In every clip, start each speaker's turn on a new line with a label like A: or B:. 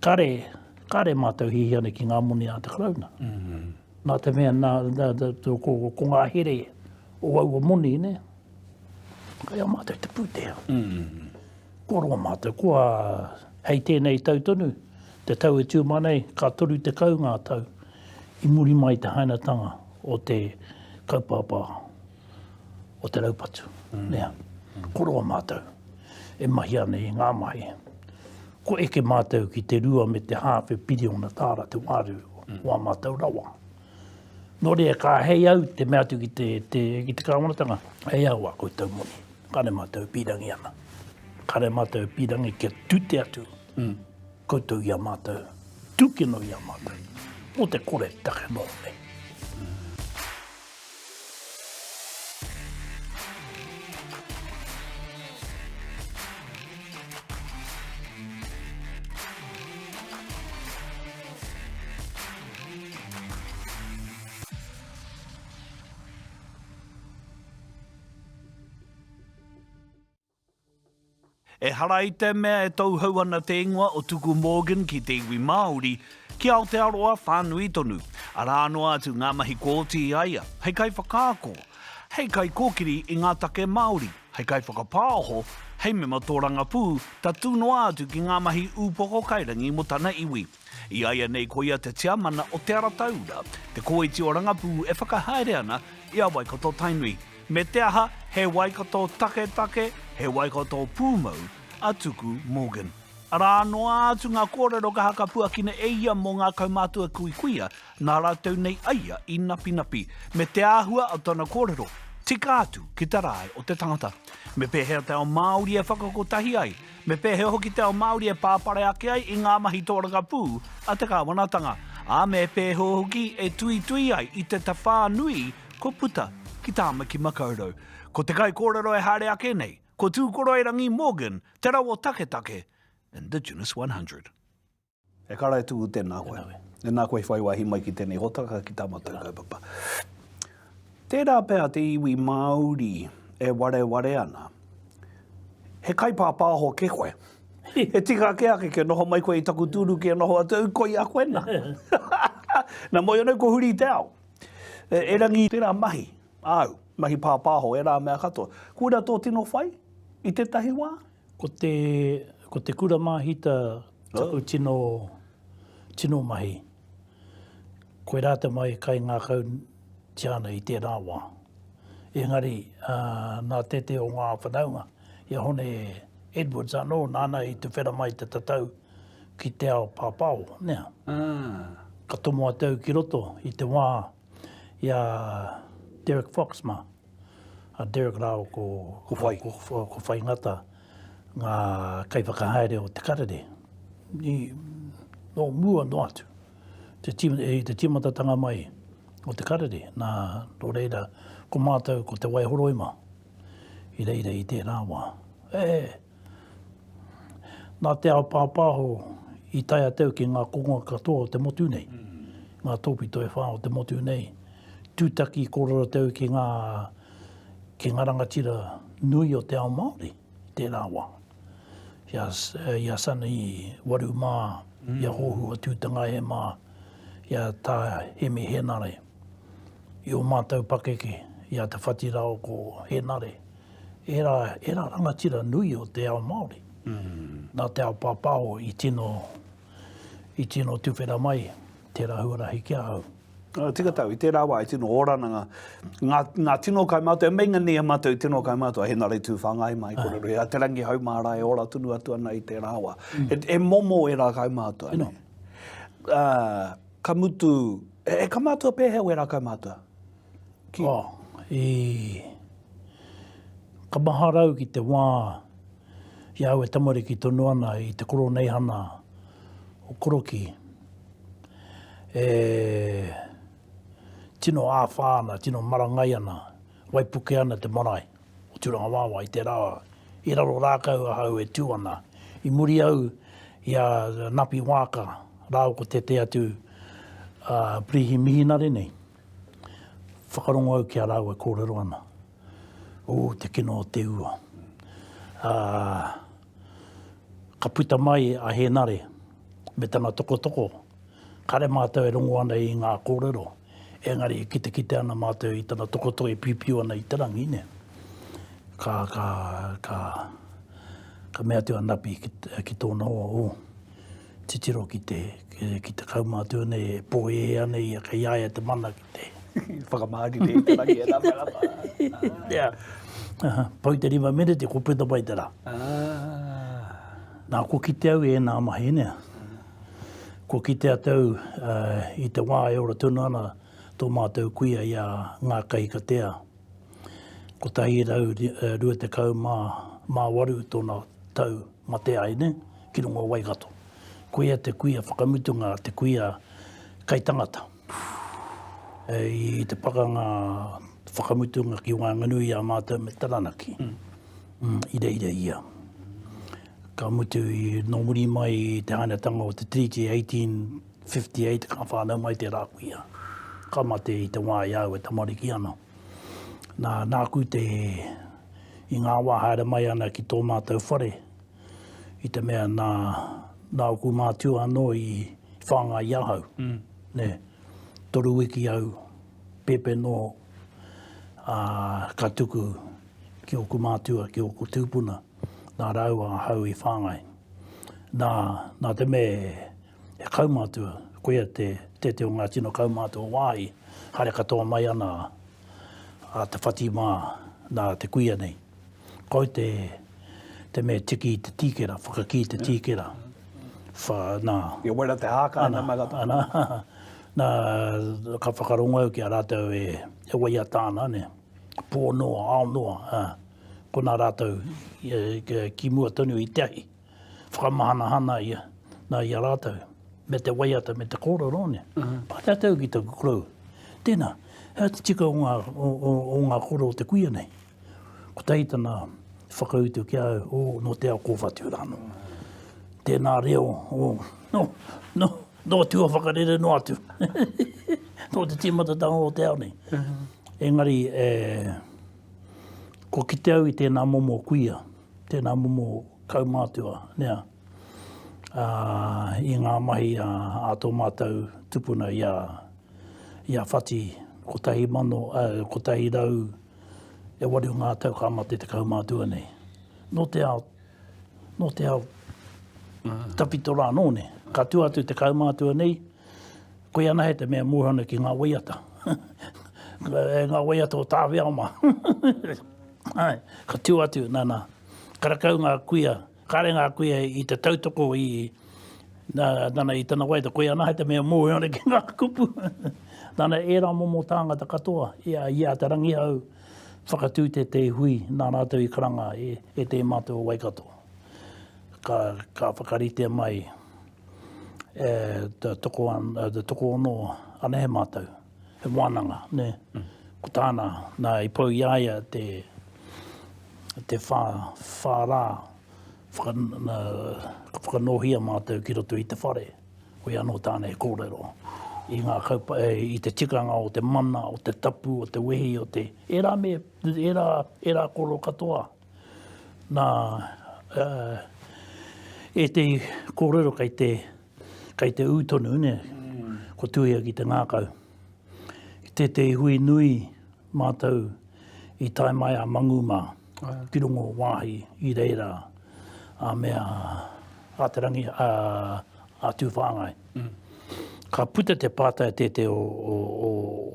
A: Kare, kare mātou hihi ana ki ngā moni a te Karauna. Nā te mea, nā, nā, nā, ko, ko ngā here o aua moni, ne? Kai a mātou te pūtea. Kua roa mātou, kua hei tēnei tau tonu, te tau e tū mai nei, ka 30 ngā tau i muri mai i te hainatanga o te kaupapa o te raupatu. Mm. Nea, kua roa mātou e mahi ana i ngā mahi. Kua eke mātou ki te rua me te hāwhe piriona tāra te wāru mm. o ā mātou rawa. Nō reira, ka hei au te mea atu ki te, te, ki te kāwanatanga, hei au a koutou moni. Kare mātou e pīrangi ana. Kare mātou e pīrangi kia tute atu mm. koutou i a mātou, tūkino i a mātou, mō te kore take noa nei.
B: Ehara i te mea e tauhou ana te ingoa o Tuku Morgan ki te iwi Māori, ki Aotearoa whānui tonu. Arā noa atu ngā mahi kōti i a ia, hei kaiwhakaako, hei kaikōkiri i ngā take Māori, hei kaiwhakapāoho, hei mema tōrangapū, tatū noa atu ki ngā mahi ūpoko kairangi mō tana iwi. I a ia nei ko ia te tiamana o Te Arataura, te kōiti o Rangapū e whakahaere ana i a Waikato-Tainui. Me te aha, he Waikato taketake, he Waikato pūmau a Tuku Morgan. Arā noa atu ngā kōrero ka hakapuakina e ia mō ngā kaumātua kuikuia nā rātou nei a ia i napinapi, me te āhua o tana kōrero, tika atu ki te rae o te tangata. Me pēhea te ao Māori e whakakotahi ai? Me pēhea hoki te ao Māori e pāpare ake ai i ngā mahi tōrangapū a te kāwanatanga? Ā, me pēhea hoki e tuitui ai i te tawhā nui kua puta ki Tāmaki Makaurau? Ko te kaikōrero e haere ake nei, ko Tūkoroirangi Morgan, te rau o taketake, Indigenous 100. E kara e tuku tēnā koe. Tēnā koe i whai wāhi mai ki tēnei hōtaka ki tā mātou kaupapa. Tērā pea te iwi Māori e wareware ana. He kaipāpāho kē koe. He tika kē ake kia noho mai koe i taku tūru kia noho atu au koia koe nā. Nā moe anō kua huri te ao. Erangi tērā mahi āu, mahi pāpāho, ērā mea katoa. Koira tō tino whai i tētahi wā?
A: Ko te, ko te kura māhita taku tino, tino mahi. Koirā te mahi kaingākautia ana i tērā wā. Engari, nā tētehi o ngā whanaunga, i a Hone Edwards anō, nāna i tuwhera mai te tatau ki te ao pāpāo, nē. Ka tomo atu au ki roto i te wā i a Derek Fox mā. A Derek rāua ko, ko, Whai. ko, ko, ko Whai Ngata ngā kaiwhakahaere o Te Karere. I, nō mua noa atu, te, i te tīmatatanga mai o Te Karere. Nā, nō reira, ko mātou ko Te Waihoroima i reira i tērā wā. E, Nā te ao pāpāho i tae atu au ki ngā kokonga katoa o te motu nei, ngā tōpito e whā o te motu nei. Tūtaki kōrero atu au ki ngā, ki ngā rangatira nui o te ao Māori i tērā wā. I a, i a Sonny Waru mā, i a Hōhua Tūtangaehe mā, i a Tā Hemi Hēnare, i ō mātou pakeke, i a Te Whatirao ko Hēnare. Ērā, ērā rangatira nui o te ao Māori. Nā te ao pāpāho i tino, i tino tuwhera mai tērā huarahi ki ahau.
B: Tika tau, i tērā wā i tino ora ana ngā, ngā, ngā tino kaumātua, e meinga nei e mātou i tino kaumātua, Henare Tūwhāngai mai, kōrero i a Te Rangi Haumāra e ora tonu atu ana i tērā wā. He, he momo ērā kaumātua. Tino. Uh, ka mutu, e, e kaumātua pēhea wērā kaumātua?
A: Ki... Oh, i... Ka mahara au ki te wā i a au e tamariki tonu ana i te koroneihana o Korokī. E tino āwhā ana, tino marangai ana, waipuke ana te marae o Tūrangawaewae i te rā i raro rākau ahau e tū ana. I muri au i a Napi Waaka rāua ko tētehi atu pirihi mihinare nei. Whakarongo au ki a rāua e kōrero ana. Ū, te kino o te ua. Ā, ka puta mai a Hēnare. Me tana tokotoko. Kare mātou e rongo ana i ngā kōrero, engari e kitekite ana mātou i tana tokotoko e piupiu ana i te rangi, nē. Ka, ka, ka, ka mea atu a Napi ki, ki tōna hoa, oh, titiro ki te, ki te kaumātua nei e pōhēhē ana ia kei a ia te mana ki te.
B: Whakamārire i te rangi e rapa rapa.
A: Yeah. Pau te rima miniti, ko puta mai te rā.
B: Ah.
A: Nā, kua kite au i ēnā mahi, nē. Kua kite atu au i te wā e ora tonu ana tō mātou kuia i a Ngā Kahikatea. 128 tōna tau mate ai, nē, ki runga o Waikato. Koia te kuia whakamutunga, te kuia kaitangata. I te pakanga whakamutunga ki waenganui i a mātou me Taranaki. I reira ia. Ka mutu i nō muri mai i te hainatanga o te Tiriti 1858 ka whānau mai tērā kuia. Ka mate i te wā i a au e tamariki ana. Nā, nāku te, i ngā wā haere mai ana ki tō mātou whare, i te mea nā, nā ōku mātua anō i whāngai i ahau. Mm. Nē, toru wiki au, pēpē nō, ā, ka tuku ki ōku mātua, ki ōku tūpuna, nā rāua ahau i whāngai. Nā, nā te mea he kaumātua, koia te tētehi o ngā tino kaumātua wāhi, haere katoa mai ana a Te Whati mā, nā te kuia nei. Ko au te, te mea tiki i te tīkera, whakakī i te tīkera. Wha, nā.
B: Ia wera te hāka ana mai rātou.
A: Ana, nā, ka whakarongo au ki a rātou e, e waiata ana, nē. Pō noa, ao noa, ā, ko nā rātou ki mua tonu i te ahi, whakamahanahana ia, nā i a rātou, me te waiata, me te kōrero, nē. Pātai atu au ki taku korou, tēnā, he aha te tika o ngā, o, o, o ngā kōrero o te kuia nei? Kotahi tana whakautu ki a au, oh, nō te ao kōwhatu rānō. Tēnā reo, oh, nō, nō, nō tua whakarere noa atu. Nō te tīmatatanga o te ao nei. Engari, e, kua kite au i tēnā momo kuia, tēnā momo kaumātua, nea, ā, i ngā mahi a, a tō mātou tupuna i a, i a Whati, 1000, 100, E waru ngā tau ka mate te kaumātua nei. Nō te ao, nō te ao tawhito rā nō ne. Ka tua atu te kaumātua nei, koia anahe te mea mōhio ana ki ngā waiata. E ngā waiata o Tāwhiao mā. Ai, ka tua atu, nana, karakau ngā kuia, kāre ngā kuia i te tautoko i, nā, nana i tana waiata, koia anahe te mea mōhio ana ki ngā kupu. Nana, ērā momo tāngata katoa, i a, i a Te Rangihau, whakatū tētehi hui nā rātou i karanga e, e te mātou o Waikato. Ka, ka whakaritea mai e te toko, te tokoono anahe mātou, he wānanga, nē. Mm. Ko tāna, nā i pau i a ia te, te whā, whā rā, whaka, nā, whakanōhia mātou ki roto i te whare. Koia anō tāna e kōrero i ngā kaupa, i te tikanga o te mana, o te tapu, o te wehi, o te, ērā me, ērā, ērā kōrero katoa. Nā, uh, ētehi kōrero kei te, kei te ū tonu, nē, mm. ko tuhia ki te ngākau. I tētehi hui nui mātou i tae mai a Mangu mā ki runga o Wāhi i reira a mea a Te Rangi, a, a Tūwhāngai. Mm. Ka puta te pātai a tētehi o, o, o,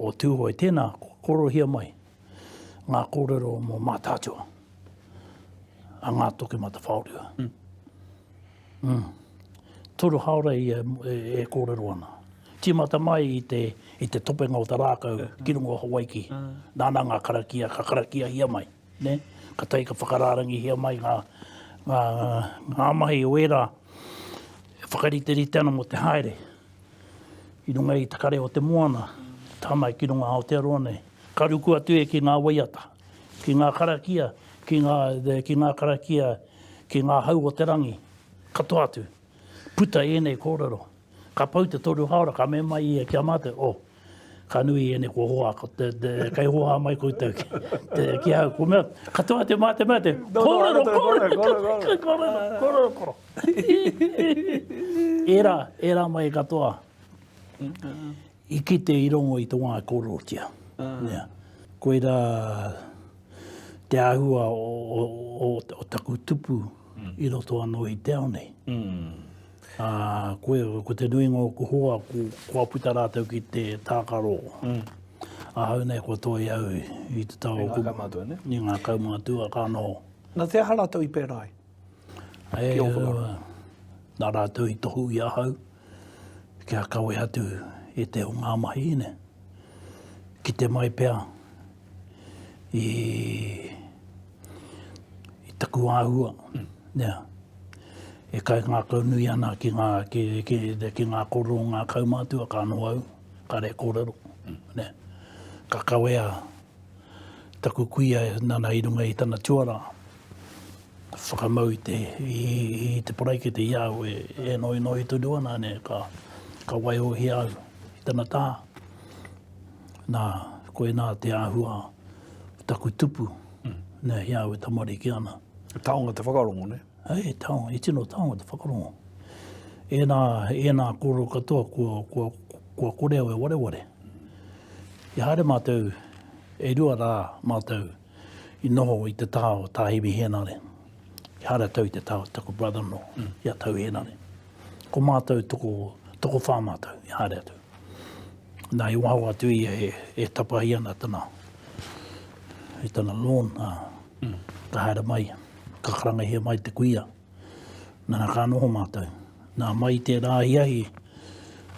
A: o Tūhoe, tēnā, kōrerohia mai ngā kōrero mō Mātaatua, a Ngā Toki Matawhaorua. Mm. Mm. Toru haora ia e, e kōrero ana. Tīmata mai i te, i te topenga o te rākau ki runga o Hawaiki. Nāna ngā karakia, ka karakiahia mai. Ne? Ka tae ka whakarārangihia mai ngā, ngā, ngā mahi o ērā e whakariterite ana mō te haere i runga i te kare o te moana, tāmai ki runga Aotearoa nei. Ka ruku atu e ki ngā waiata, ki ngā karakia, ki ngā, ki ngā karakia, ki ngā hau o te rangi, katoa atu. Puta ēnei kōrero. Ka pau te toru haora, ka mea mai ia ki a mātou, oh, ka nui ēnei kua hoa, ko te, te, kei hoha mai koutou ki, te, ki ahau. Ko mea, katoa atu mā te mea te, kōrero, kōrero, kōrero, kōrero, kōrero, kōrero. Ērā, ērā mai katoa i kite i rongo i te wā e kōrerotia. Yeah. Koirā te āhua o, o, o, o taku tupu i roto anō i te ao nei. Ā, koe, ko te nuinga o ku hoa, ku, kua puta rātou ki te tākaro. Ahau nei kua toe au i te taha o
B: I ngā kaumātua, ne?
A: I ngā kaumātua ka noho.
B: Nā te aha rātou i pērā ai?
A: E,
B: Ki ō whakaaro.
A: Nā rātou i tohu i ahau kia kawe atu i te o ngā mahi, ne? Kite mai pea i, i taku āhua, mm. nē, e kaingākau nui ana ki ngā, ki, ki, ki ngā kōrero o ngā kaumātua, ka noho au, kāre e kōrero, mm. nē. Ka kawea taku kuia nana i runga i tana tuarā, whakamau i te, i, i te paraikete i a au e, e noinoi tonu ana, nē, ka, ka waihohia au i tana taha. Nā, koinā te āhua o taku tupu, nē, i a au e tamariki ana.
B: He taonga te whakarongo, nē?
A: He taonga, he tino taonga te whakarongo. Ēnā, ēnā kōrero katoa kua, kua, kua kore au e wareware. I haere mātou, e rua rā mātou i noho i te taha o Tā Himi Hēnare. I haere atu i te taha o taku brother-in-law, i a Tau Hēnare. Ko mātou toko, tokowhā mātou i haere atu. Nā, i waho atu ia e, e tapahi ana tana, i tana lawn, ā, ka haere mai, ka karangahia mai te kuia. Nana, ka noho mātou. Nā, mai i tērā ahiahi,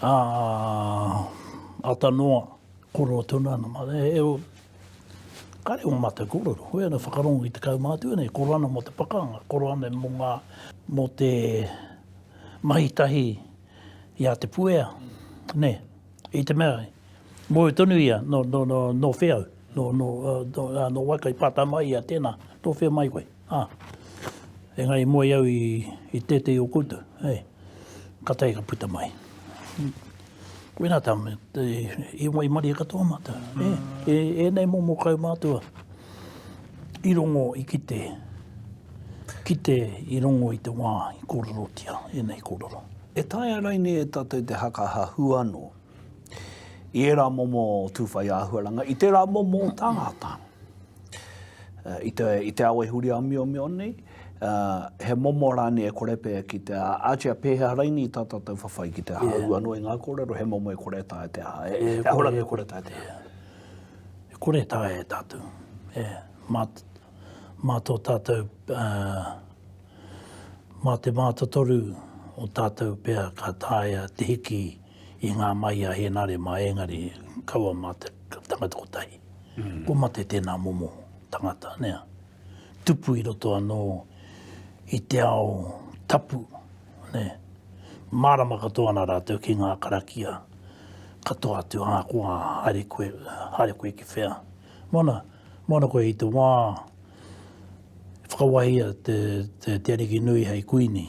A: ā, ata noa, koro tonu ana mātou. E, e, kāre o mātou kōrero. Hoi ana whakarongo ki te kaumātua nei, koro ana mō te pakanga, koro ana mō ngā, mō te mahi tahi i a Te Puea, nē, i te mea, mōhio tonu ia, nō, nō, nō, nō whea au, nō, nō, nō, nō Waika i pātai mai ia, tēnā, nō whea mai koe, ā. Engari moe au i, i tētehi o koutou, hei, katahi ka puta mai. Koinā tā, i waimarie katoa mātou, e, e, ēnei momo kaumātua i rongo, i kite, kite i rongo i te wā i kōrerotia ēnei kōrero.
B: E taea rainei e tātou te hakahahu anō i ērā momo tūwhai āhuaranga, i tērā momo tāngata, i te, i te ao e huri āmiomio nei, he momo rānei e kore pea ki te ātia pēhea rainei tā tātou whawhai ki te hahau anō i ngā kōrero, he momo e kore e taea te aha, e, e, e, e kore taea te aha.
A: E kore e taea e tātou. E, mā, mā tō tātou, uh, mā te mātotoru o tātou pea ka taea te hiki i ngā mai a Hēnare mā engari kaua mā te tangata kotahi. Mm. Kua mate tēnā momo tangata, nē. Tupu i roto anō i te ao tapu, nē. Mārama katoa ana rātou ki ngā karakia katoa atu ahakoa haere koe, haere koe ki whea. Mōna, mōna koe i te wā whakawahia te, te, te Ariki nui hei kuini.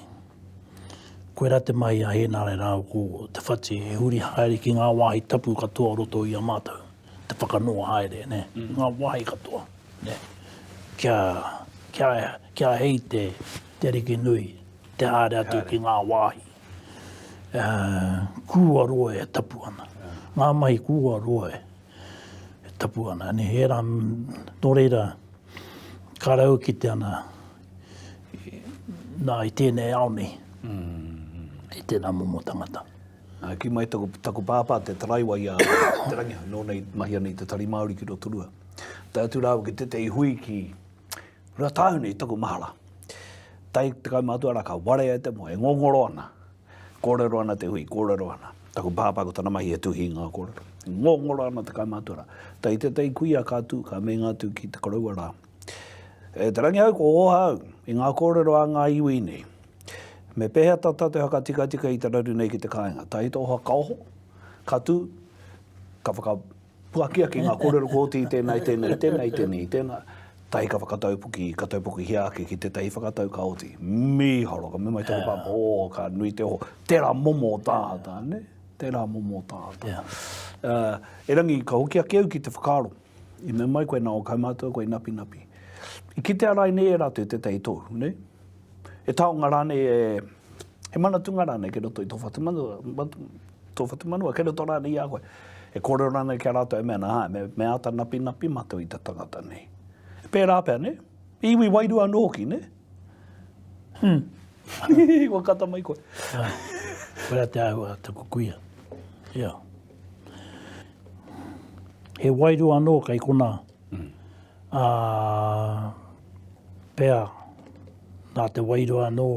A: Koirā te mahi a Hēnare rāua ko Te Whati e huri haere ki ngā wāhi tapu katoa o roto i a mātou, te whakanoa haere, nē, mm. ngā wāhi katoa, nē, kia, kia, kia hei te, te Ariki nui, te haere atu ki ngā wāhi. Uh, kua roa e tapu ana. Ngā mahi kua roa e, e tapu ana. Nē, ērā, nō reira, ka rau ki te ana, nā, i tēnei ao nei, mm. i tēnā momo tangata.
B: Nā, ki mai taku, taku pāpā te taraiwa i a Te Rangihau, nōna i mahi ana i te Tari Māori ki Rotorua. Tae atu rāua ki tētehi hui ki Ruatāhuna i taku mahara. Tae te kaumātua rā ka warea e te moe, e ngongoro ana. Kōrero ana te hui, kōrero ana. Taku pāpā ko tana mahi he tuhi i ngā kōrero. Ngongoro ana te kaumātua rā. Tae tētehi kuia ka tū, ka meinga atu ki te koroua rā. E Te Rangihau, ko oha au i ngā kōrero a ngā iwi nei. Me pēhea tā tātou hakatikatika i te raru nei ki te kāinga? Tae te oha ka oho, ka tū, ka whakapuaki ake ngā kōrero kua oti i tēnā, i tēnā, i tēnā, i tēnā, i tēnā. Tahi ka whakataupuki, ka taupokihia ake ki tētahi whakatau ka oti. Mīharo, ka mea mai taku pāpā, oh, ka nui te oho. Tērā momo tāta, ne? Tērā momo tāta. Yeah. Uh, erangi, ka hoki ake au ki te whakaaro. I mea mai koe nā ō kaumātua koe i napinapi. I kitea rainei e rātou tētahi tohu, nē? E taonga rānei e... He mana tūnga rānei kei roto i tō whatumanawa, tō whatumanawa, kei roto rānei i a koe. E kōrero rānei ki a rātou e mea ana, āe, me, me āta napinapi mātou i te tangata nei. E pērā pea, nē? Iwi wairua anō hoki, nē?
A: Hmm.
B: Kua kata mai koe.
A: Āe. Koira te āhua a taku kuia. Ia. He wairua anō kei konā. Mm. Ā, pea, nā te wairua anō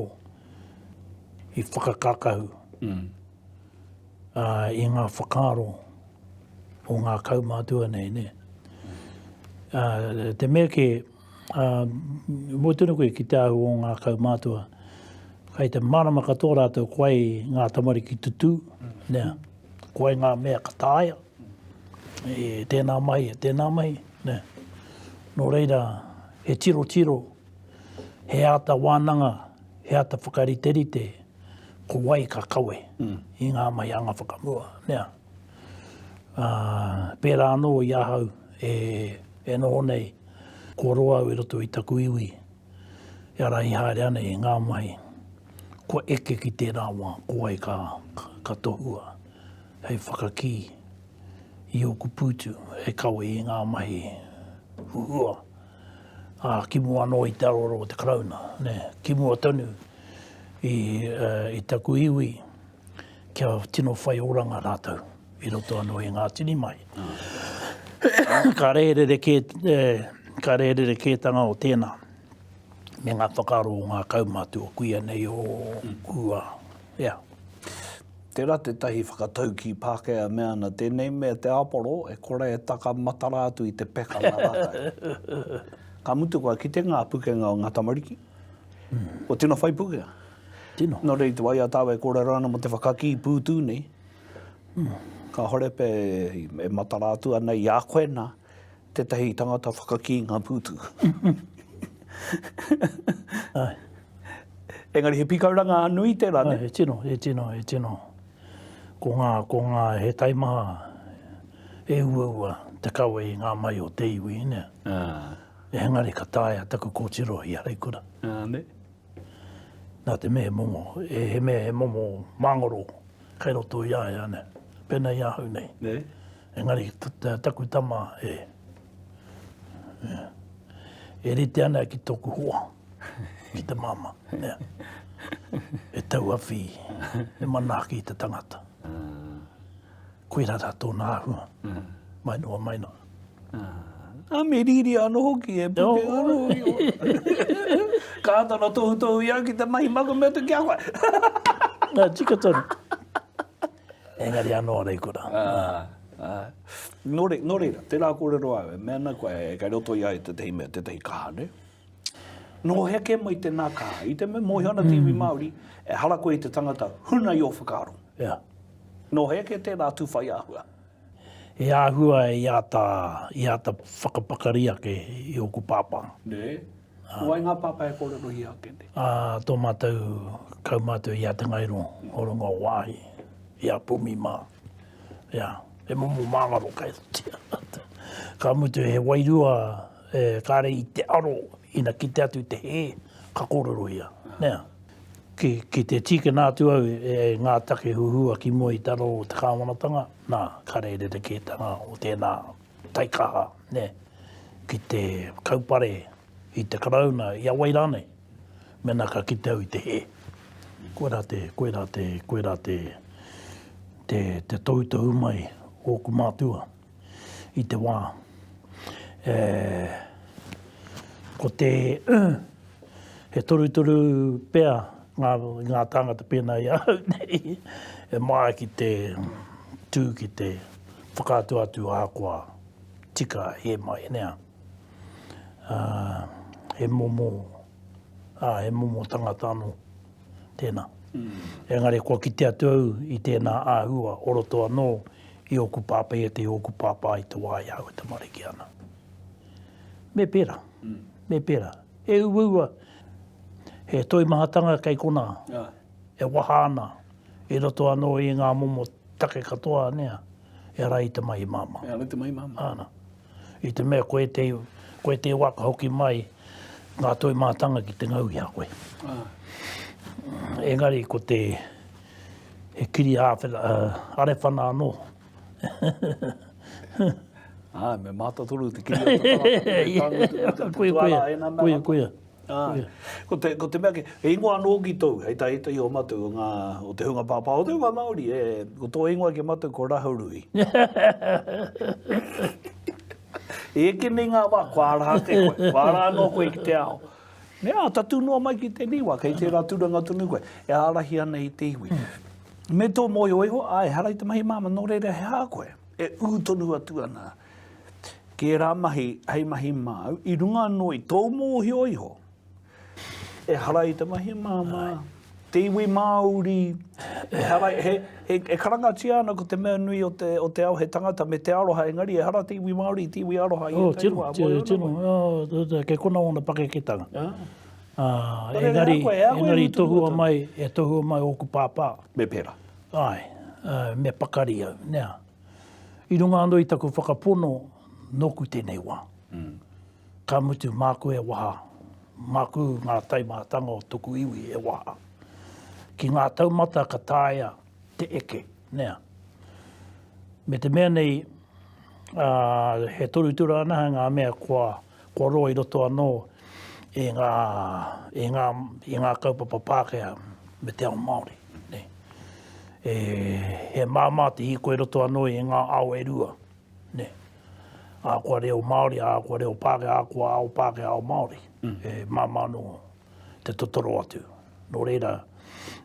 A: i whakakakahu mm. ā, i ngā whakaaro o ngā kaumātua nei, ne? Ā, te mea ke, ā, moe tonu koe ki te āhua o ngā kaumātua, kai te mārama katoa rātou ko wai ngā tamariki tutū, mm. ne? Ko wai ngā mea ka taea, e tēnā mahi, e tēnā mahi, nē. Nō reira, he tirotiro, he āta wānanga, he āta whakariterite, ko wai ka kawe mm. i ngā mahi anga whakamua, nē. Ā, pērā anō i ahau e, e noho nei, kua roa au i roto i taku iwi, e ārahi haere ana i ngā mahi, kua eke ki tērā wā, ko wai ka, ka tohua. hei whakakī i ōku pūtu hei kawe i ngā mahi huhua, ā, ki mua anō i te aroaro o te Karauna, nē, ki mua tonu i, i taku iwi kia tino whai oranga rātou i roto anō i ngā tini mahi. Ka re rerekē, ka re rerekētanga o tēnā me ngā whakaaro o ngā kaumātua kuia nei o kua, yeah.
B: Tērā tētahi whakataukī Pākehā e mea ana, tēnei mea te āporo e kore e taka matara atu i te peka ngā rākau. Ka mutu kua kite ngā pukenga o ngā tamariki, kua tino whai pukenga.
A: Tino.
B: Nō reira i te wā i a tāua e kōrero ana mō te whakakī pūtū nei, kāore pea e matara atu ana i a koe nā tētahi tangata whakakī ngā pūtū.
A: Āe.
B: Engari he pikauranga nui tērā, ne?
A: He tino, he tino, he tino. Ko ngā, ko ngā, he taimaha e uaua te kawe i ngā mai o te iwi, ne?
B: Ah.
A: Engari ka taea taku kōtiro i a Reikura.
B: Ah, ne?
A: Nā te mea he momo, he mea he momo māngoro kei roto i a ia, ne? Pēnei i ahau nei.
B: Ne?
A: Engari taku tama e, e rite ana ki tōku hoa. ki te māmā. Nē. E tauawhi, e manaaki i te tangata. Koirā rā tōna āhua. Mai noa, mai noa.
B: A me riri anō hoki, e puke anō hoki. Ka āta na tohutohu i au ki te mahi maku me atu ki a koe.
A: Nā, tika tonu. Engari anō a Reikura.
B: Nō reira, tērā kōrero au, e mea ana koe, kei roto i a ia tētahi mea, tētahi kaha, nē? Nō hea kē mai tēnā kaha? I te mea mōhio ana te iwi Māori, ehara koe i te tangata huna i ō whakaaro.
A: Yeah.
B: Nō hea kē tērā tūwhai āhua?
A: He āhua i āta, i āta whakapakari ake i ōku pāpā.
B: Nē? Ko wai ngā pāpā e kōrerohia ake nei?
A: Ā, tō mātou kaumātua i a Te Ngairo, o runga o Waahi, i a Pumi mā. Yeah. He momo māngaro kei roto. Ka mutu he wairua e, kāre i te aro ina kite atu te hē, ka kōrerohia. Nē? Ki, ki te tīkina atu au e ngā take huhua ki mua i te aro o te kāwanatanga, nā, kāre rerekētanga o tēnā taikaha, nē, ki te kaupare i te Karauna, i a wai rānei, mēnā ka kite au i te hē. Koirā te, koirā te, koirā te, te, te tohutohu mai ōku mātua i te wā. E, ko te, he torutoru pea ngā, ngā tāngata pēnā i ahau nei, e māia ki te tū ki te whakaatu atu ahakoa tika hē mai, nē. Ā, he momo, ā, he momo tangata anō tēnā. Engari kua kite atu au i tēnā āhua o roto anō i ōku pāpā, i ētahi o ōku pāpā i te wā i ahau e tamariki ana. Me pērā, me pērā. He uaua, he toimahatanga kei konā e waha ana i roto anō i ngā momo take katoa, nē, ehara i te mahi māmā.
B: Ehara i te mahi māmā.
A: Āna. I te mea koe te, koe te wā ka hoki mai ngā toi mātanga ki te ngau i a koe.
B: Ah.
A: Engari ko te he kiri āwhena, arewhana anō.
B: Āe, me mātotoru te kiri o te tangata.
A: Koia, koia, koia, koia.
B: Āe. Ko te, ko te mea kē, he ingoa anō ki tōu, hei tā ētahi o mātou, o ngā, o te hunga pāpā, o te hunga Māori, e, ko tō ingoa ki a mātou ko Rahurui. E eke nei ngā wā, kua ara ake koe, kua ara anō koe ki te ao. Me āta tū noa mai ki tēnei wā, kei tērā tūranga tonu koe, e ārahi ana i te iwi. Me tō mōhio iho, āe, ehara i te mahi māmā, nō reira he aha koe, e ū tonu atu ana ki ērā mahi hei mahi māu, i runga anō i tōu mōhio iho, ehara i te mahi māmā, te iwi Māori, ehara, he, he, e karangatia ana ko te mea nui o te, o te ao he tangata me te aroha, engari ehara te iwi Māori i te iwi aroha i
A: oh, tino, wā, tino, tino, oh, kei kona ōna pakeketanga. Ah. Uh, engari, engari tohua mai, e tohua mai ōku pāpā.
B: Me pērā.
A: Ai, uh, me pakari au, nea. I runga anō i taku whakapono, nōku tēnei wā. Mm. Ka mutu, māku e waha, māku ngā taimahatanga o toku iwi e waha. Ki ngā taumata ka taea te eke, nea. Me te mea nei, ā, he torutura anahe ngā mea kua, kua roa i roto anō i ngā, i ngā, i ngā kaupapa Pākehā me te ao Māori. Nē. E, he māmā te hīkoi roto anō i ngā ao e rua. Nē. Ahakoa reo Māori, ahakoa reo Pākehā, ahakoa ao Pākehā, ao Māori. Mm. E māmā anō te totoro atu. Nō reira,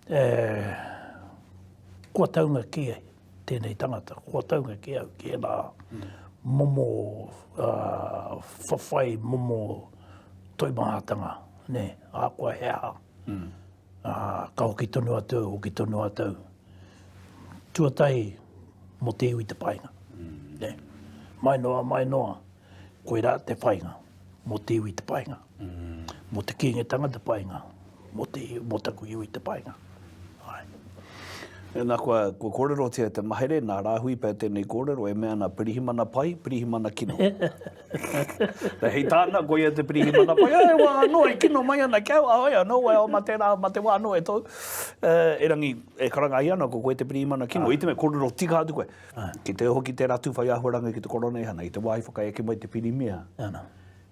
A: e, kua taunga kē tēnei tangata, kua taunga kē au ki ērā momo uh, whawhai, momo toimahatanga, nē, ahakoa he aha. Mm. Ā, ka hoki tonu atu au, hoki tonu atu au. Tuatahi, mō te iwi te painga. Mm. Nē. Mai noa, mai noa, koirā te whainga, mō te iwi te painga. Mm. Mō te Kīngitanga te painga, mō, te, mō taku iwi te painga. Ai.
B: Nā, kua, kua kōrerotia te mahere, nā Rāhui pea tēnei kōrero e mea ana pirihimana pai, pirihimana kino. Nā, hei tāna, koia te pirihimana pai, e wā anō, e kino mai ana ki au, āe anō, well, ma tērā, ma te wā anō e tōu. Uh, erangi, e karanga ai ana, ko koe te pirihimana kino, i te mea kōrero tika atu koe. Ki te hoki tērā tūwhai āhuaranga ki te Koroneihana, i te wā i whakaeke mai te Pirimia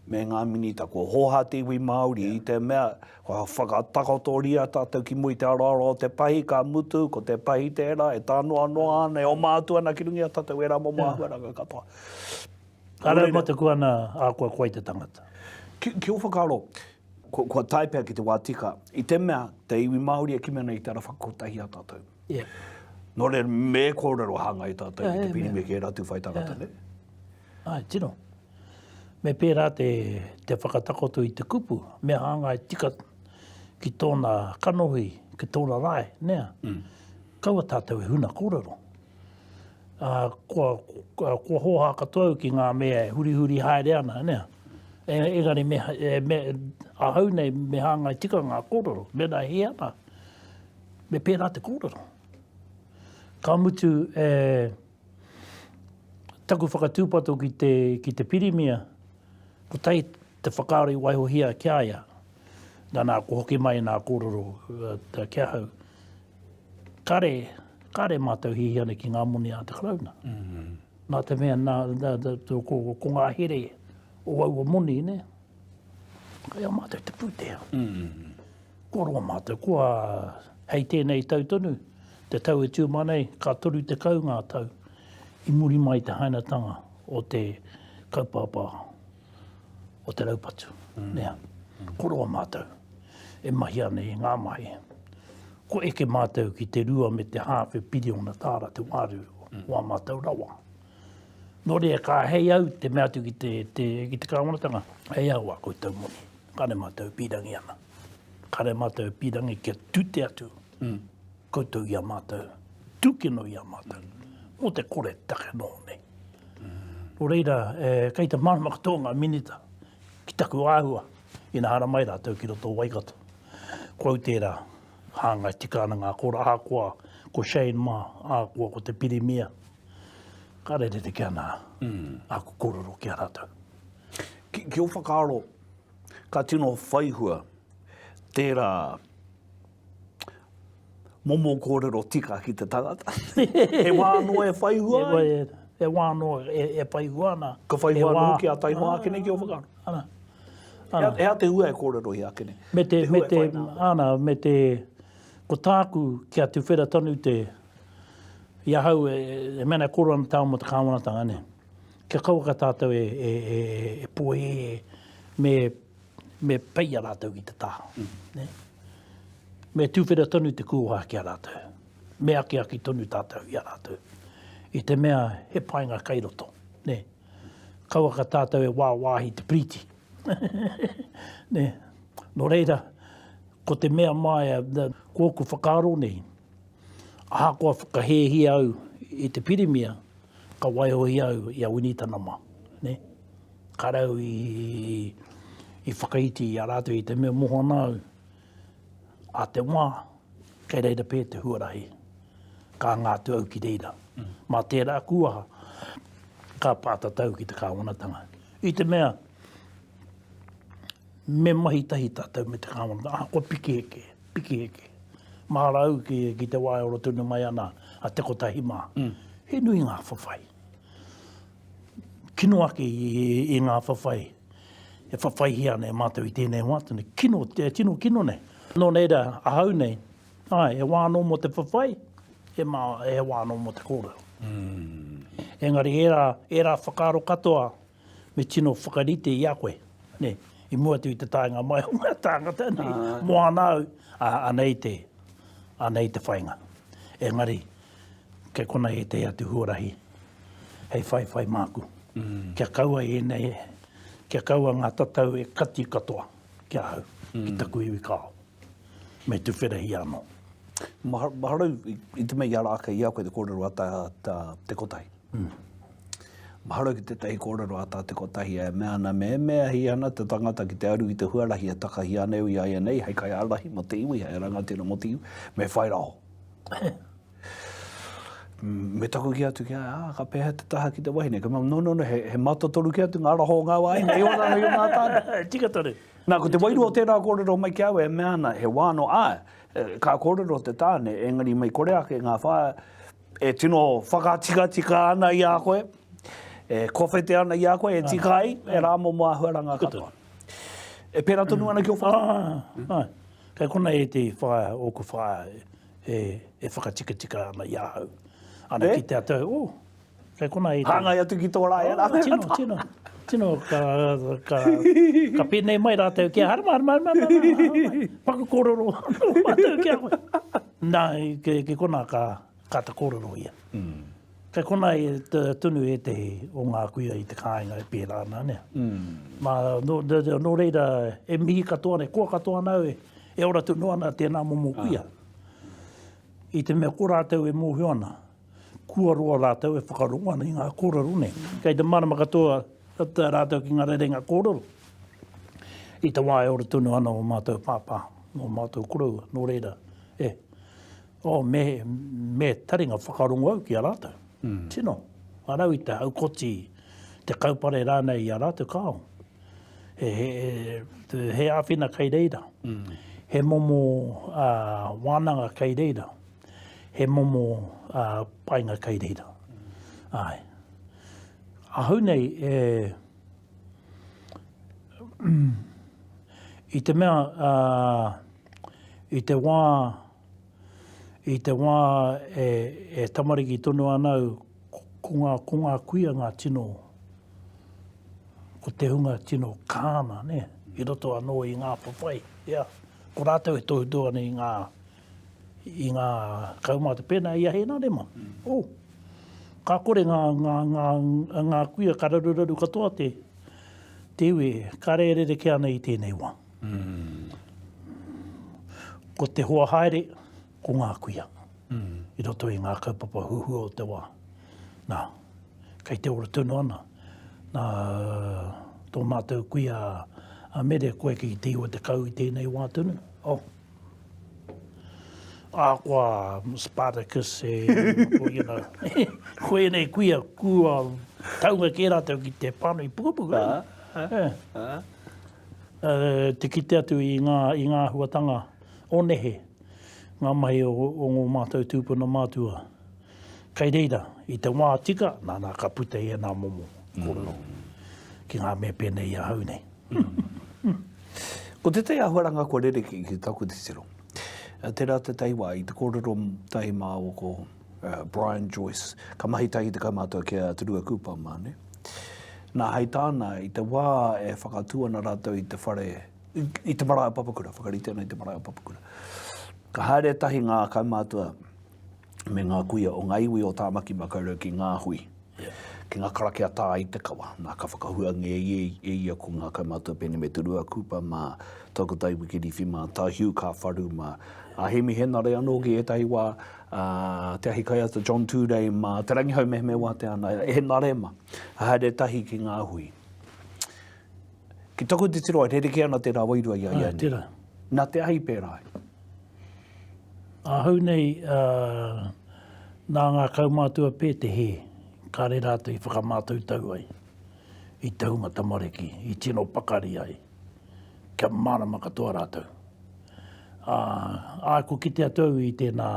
B: me ngā minita, kua hōhā te iwi Māori i te mea kua whakatakotoria tātou ki mua i te aroaro o te pahi, ka mutu, ko te pahi tērā e tānoanoa ana, e oma atu ana ki runga i a tātou ērā momo āhuaranga katoa.
A: Ka rau mataku ana a koe koe te tangata.
B: Ki, ki ō whakaaro, kua, kua tae pea ki te wā tika, i te mea te iwi Māori e kimi ana i te ara whakakotahi a tātou.
A: Yeah.
B: Nō reira, me kōrero hāngai tātou ki te piri me kērā tūwhai tangata, ne?
A: Ai, tino. Me pērā te, te whakatakoto i te kupu, me hāngai tika ki tōna kanohi, ki tōna rae, nea? Mm. Kaua tātou e huna kōrero. Uh, kua, kua, kua hōhā katoa au ki ngā mea e hurihuri haere ana, nea? E, engari me, e, me, ahau nei me hāngai tika ngā kōrero, mēnā e hē ana, Me pērā te kōrero. Ka mutu, e, taku whakatūpato ki te, ki te pirimia, kotahi te whakaaro i waihohia ki a ia, nana, ko hoki mai nā kōrero uh, ki ahau, kare, kare mātou hihi ana ki ngā moni a te Karauna. Mm -hmm. Nā te mea, nā, nā, nā, ko, ko ngā here o aua moni, ne? Kai a mātou te pūtea. Mm -hmm. Kua roa mātou, kua hei tēnei tau tonu, te tau e tū mai nei, ka 30 ngā tau i muri mai i te hainatanga o te kaupapa o te raupatu. Mm. Nea, kua roa mātou e mahi ana i ngā mahi. Kua eke mātou ki te rua me te hāwhe piriona tāra te wāriu mm. o ā mātou rawa. Nō reira, ka hei au te mea atu ki te, te, ki te kāwanatanga, hei au a koutou moni. Kare mātou e pīrangi ana. Kare mātou e pīrangi kia tute atu mm. koutou i a mātou, tūkino i a mātou, mō te kore take nō nei. Mm. Nō reira, e, kei te mārama katoa ngā minita ki taku āhua ina haramai rātou ki roto o Waikato. Ko au tērā, hāngai tika ana ngā kora, ahakoa ko Shane mā, ahakoa ko te Pirimia, ka rerekē ana mm. aku kōrero ki a rātou.
B: Ki, ki ō whakaaro, ka tino whaihua tērā. Momo kōrero tika ki te tangata. He wā anō e whai hua ai?
A: He wā anō e whai hua ana.
B: Ka whai hua anō hoki a taihoa ake nei ki ō whakaaro?
A: Ana. Ana.
B: He aha te hua e kōrerohia ake nei?
A: Me te, me te, ana, me te, ko tāku kia tuwhera tonu te, i ahau e, e mea nei kōrero ana tāua mō te kāwanatanga, nē. Kia kauaka tātou e, e, e, e pōhēhē me, me peia rātou ki te taha. Mm. Me tuwhera tonu te kūwaha ki a rātou. Me akiaki tonu tātou i a rātou. I te mea he painga kai roto. Nē. Kauaka tātou e wāwāhi te piriti. Nē. Nō reira, ko te mea māia, ko ōku whakaaro nei, ahakoa whakahēhia au i te pirimia, ka waihohia au i a Winitana mā. Nē. Kāre au i, i whakaiti i a rātou i te mea moho ana au, a te wā, kei reira pē te huarahi, ka anga atu au ki reira. Mm. Mā tērā kūaha, ka pātatau ki te kāwanatanga. I te mea, me mahi tahi tātou me te kāwanatanga, ahakoa piki heke, piki heke. Mā rau ki, ki te wā e ora tonu mai ana a Te Kotahi mā. Mm. He nui ngā whawhai. Kino ake i, i ngā whawhai e whawhaihia ana e mātou i tēnei wā tonu. Kino, tino kino nei. Nō reira, ahau nei, āe, he wā anō mō te whawhai, he, mā, he wā anō mō te kōrero. Mm. Engari ērā, ērā whakaaro katoa me tino whakarite i a koe, nē, i mua atu i te taenga mai o ngā tāngata nei, ah. mō ana au, a, anei te, anei te whainga. Engari, kei kona ētehi atu huarahi hei whaiwhai māku. Mm. Kia kaua ēnei, kia kaua ngā tatau e kati katoa ki ahau, mm. ki taku iwi kao. Me tuwherahia anō.
B: Maharau i, i te mea i ara ake i a koe te kōrero a tā, tā Te Kotahi. Mm. Maharau ki tētahi kōrero a tā Te Kotahi e mea ana me mea hi ana te tangata ki te aru i te huarahi e takahi ana i a ia nei hei kaiārahi mō te iwi, hei rangatira mō te iwi, me whai raho. Me taku ki atu ki a, ah, ka pēhea te taha ki te wahine? Ka mea, no, no, no, he, he mātotoru ki atu ngā raho o ngā wāhine, i ora nei o ngā tāne.
A: Tika tonu.
B: Nā, ko te wairua o tērā kōrero mai ki a au e mea ana, he wā no, āe, ka kōrero te tāne, engari mei kore ake ngā whā e tino whakatikatika ana i a koe, e kowhete ana i a koe, e tika ai, e rā momo āhuaranga katoa. E pērā tonu ana ki ō whakaaro?
A: Āe, kei konei ētehi whaea, ōku whaea, e, e whakatikatika ana i ahau. Ana ki te atu, oh, kei kona e te...
B: Hāngai atu ki tō rā e
A: rā. Tino, tino, tino, ka, ka, ka pēnei mai rātou ki a harama, harama, harama, harama, harama, paku kōrero mātou ki a koe. Nā, ki, ki kona ka, ka ta kōrero ia. Mm. Kei kona e tonu ētehi o ngā kuia i te kāinga e pērā ana, nē. Mm. Mā, nō, nō reira, e mihi katoa nei, koa katoa ana au e, e ora tonu ana tēnā momo kuia. I te mea ko rātou e mōhio ana, kua roa rātou e whakarongo ana i ngā kōrero nei. Kei te mārama katoa rātou ki ngā rerenga kōrero. I te wā e ora tonu ana ō mātou pāpā, ō mātou koroua, nō reira, e, oh, me, me taringa whakarongo au ki a rātou. Mm. Tino, arau i te haukoti, te kaupare rānei i a rātou, kāo. He, he, he āwhina kei reira. Mm. He momo uh, wānanga kei reira. He momo uh, painga kei reira. Mm. Ai. Ahau nei, e, i te mea, uh, i te wā, i te wā e, e tamariki tonu ana au, ko ngā, ko ngā kuia ngā tino, ko te hunga tino kāna, nē, i roto anō i ngā whawhai, ia. Ko rātou e tohutohu ana i ngā, i ngā kaumātua, pēnā i a Hēnare mā. Mm. Oh, ka kore ngā, ngā, ngā, ngā kuia ka raruraru katoa te, te iwi, ka re rerekē ana i tēnei wā. Mm. Ko te hoa haere, ko ngā kuia. Mm. I roto i ngā kaupapa huhua o te wā. Nā, kei te ora tonu ana. Nā, tō mātou kuia a Mere, koe ki te 90 i tēnei wā tonu. Oh. Ahakoa Spartacus e, ko, you know, ko ēnei kuia kua taunga kē rātou ki te pānui pukapuka. Uh, uh. Te kite atu i ngā, i ngā āhuatanga o nehe. Ngā mahi o, o ngō mātou tūpuna mātua. Kei reira, i te wā tika, nā, nā, ka puta i ēnā momo kōrero mm. ki ngā mea pēnei i ahau nei.
B: Mm. Ko tētahi āhuaranga kua rerekē ki taku titiro. Eh, tērā tētahi wā i te kōrero tahi māua ko uh, Brian Joyce, ka mahi tahi te kaumātua ki a Te Rua Kūpa mā, ne? Nā, hei tāna, i te wā e whakatū ana rātou i te whare, i, i te marae o Papakura, whakarite ana i te marae o Papakura. Ka haere tahi ngā kaumātua me ngā kuia o ngā iwi o Tāmaki Makaurau ki ngā hui, ki ngā karakia tā i te kawa. Nā, ka whakahuangia e, e ia ko ngā kaumātua pēnei me Te Rua Kupa mā, Takutai Wikiriwhi mā, Tā Hugh Kāwharu mā, a Hemi Henare anō ki ētahi wā, a Te Ahikaiata John Tūrei mā, Te Rangihau Mehemea Wātea ana, Henare mā, haere tahi ki ngā hui. Ki taku titiro, e rerekē ana tērā wairua i a ia nei. Nā te aha i pērā ai?
A: Ahau nei, nā ngā kaumātua pē te hē, kāre rātou i whakamātautau ai i te hunga tamariki, i tino pakari ai, kia mārama katoa rātou. Ā, āe, kua kite atu au i tēnā,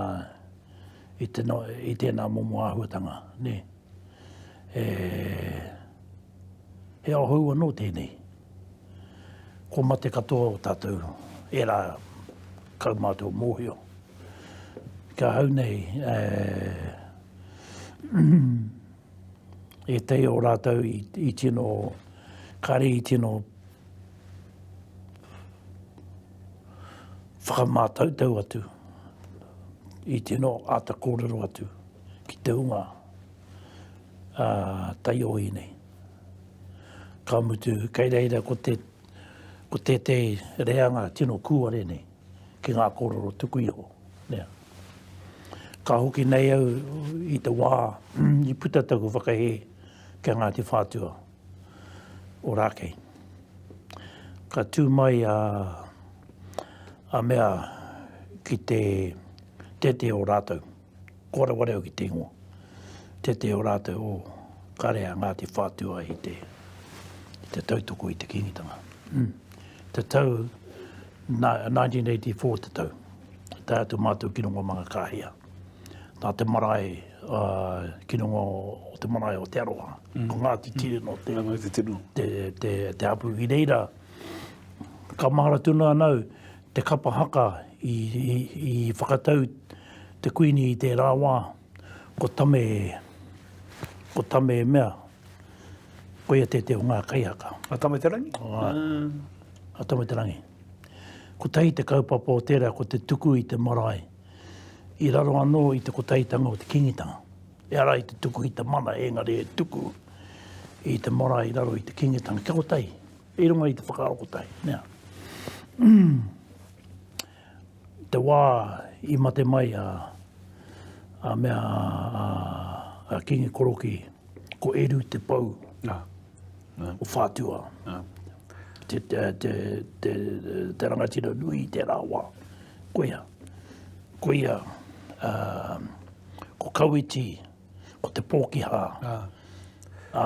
A: i te, i tēnā momo āhuatanga, nē. E, he ao hou anō tēnei. Kua mate katoa o tātou, ērā kaumātua mōhio. Ki ahau nei, e, ētahi o rātou i, i tino, kāre i tino whakamātautau atu, i tino āta kōrero atu ki te hunga ā, taiohi nei. Ka mutu, kei reira ko te, ko tētehi reanga tino kūare nei ki ngā kōrero tuku iho. Nē. Ka hoki nei au i te wā i puta taku whakahē ki a Ngāti Whātua o Rākei. Ka tū mai a, a mea ki te tētehi o rātou. Ko wareware au ki te ingoa. Tētehi o rātou o kare a Ngāti Whātua i te, i te tautoko i te Kīngitanga. Mm. Te tau, na, 1984 te tau. Tae atu mātou ki runga o Mangakāhia. Nā te marae, uh, ki runga o te marae o Te Aroha. Mm. Ko Ngāti Tireno te,
B: Ngāti Tireno.
A: te, te, te hapū. I reira, ka mahara tonu ana au, te kapa haka i, i, i whakatau te kuini i tērā wā, ko Tame, ko Tame mea, koia tētehi o ngā kaihaka.
B: A Tame Te Rangi?
A: A, a Tame Te Rangi. Kotahi te kaupapa o tērā ko te tuku i te marae, i raro anō i te kotahitanga o te Kīngitanga. Ehara i te tuku i te mana, engari e tuku i te marae i raro i te Kīngitanga. Kia kotahi, i runga i te whakaaro kotahi. Nea. Te wā i mate mai a, a mea a, a Kingi Koroki, ko Eru te pou
B: ah.
A: Ah. o Whātua. Ah. Te, te, te, te, te rangatira nui i tērā wā. Koia, koia, uh, ko Kawiti, ko Te Pōkiha,
B: ah.
A: a,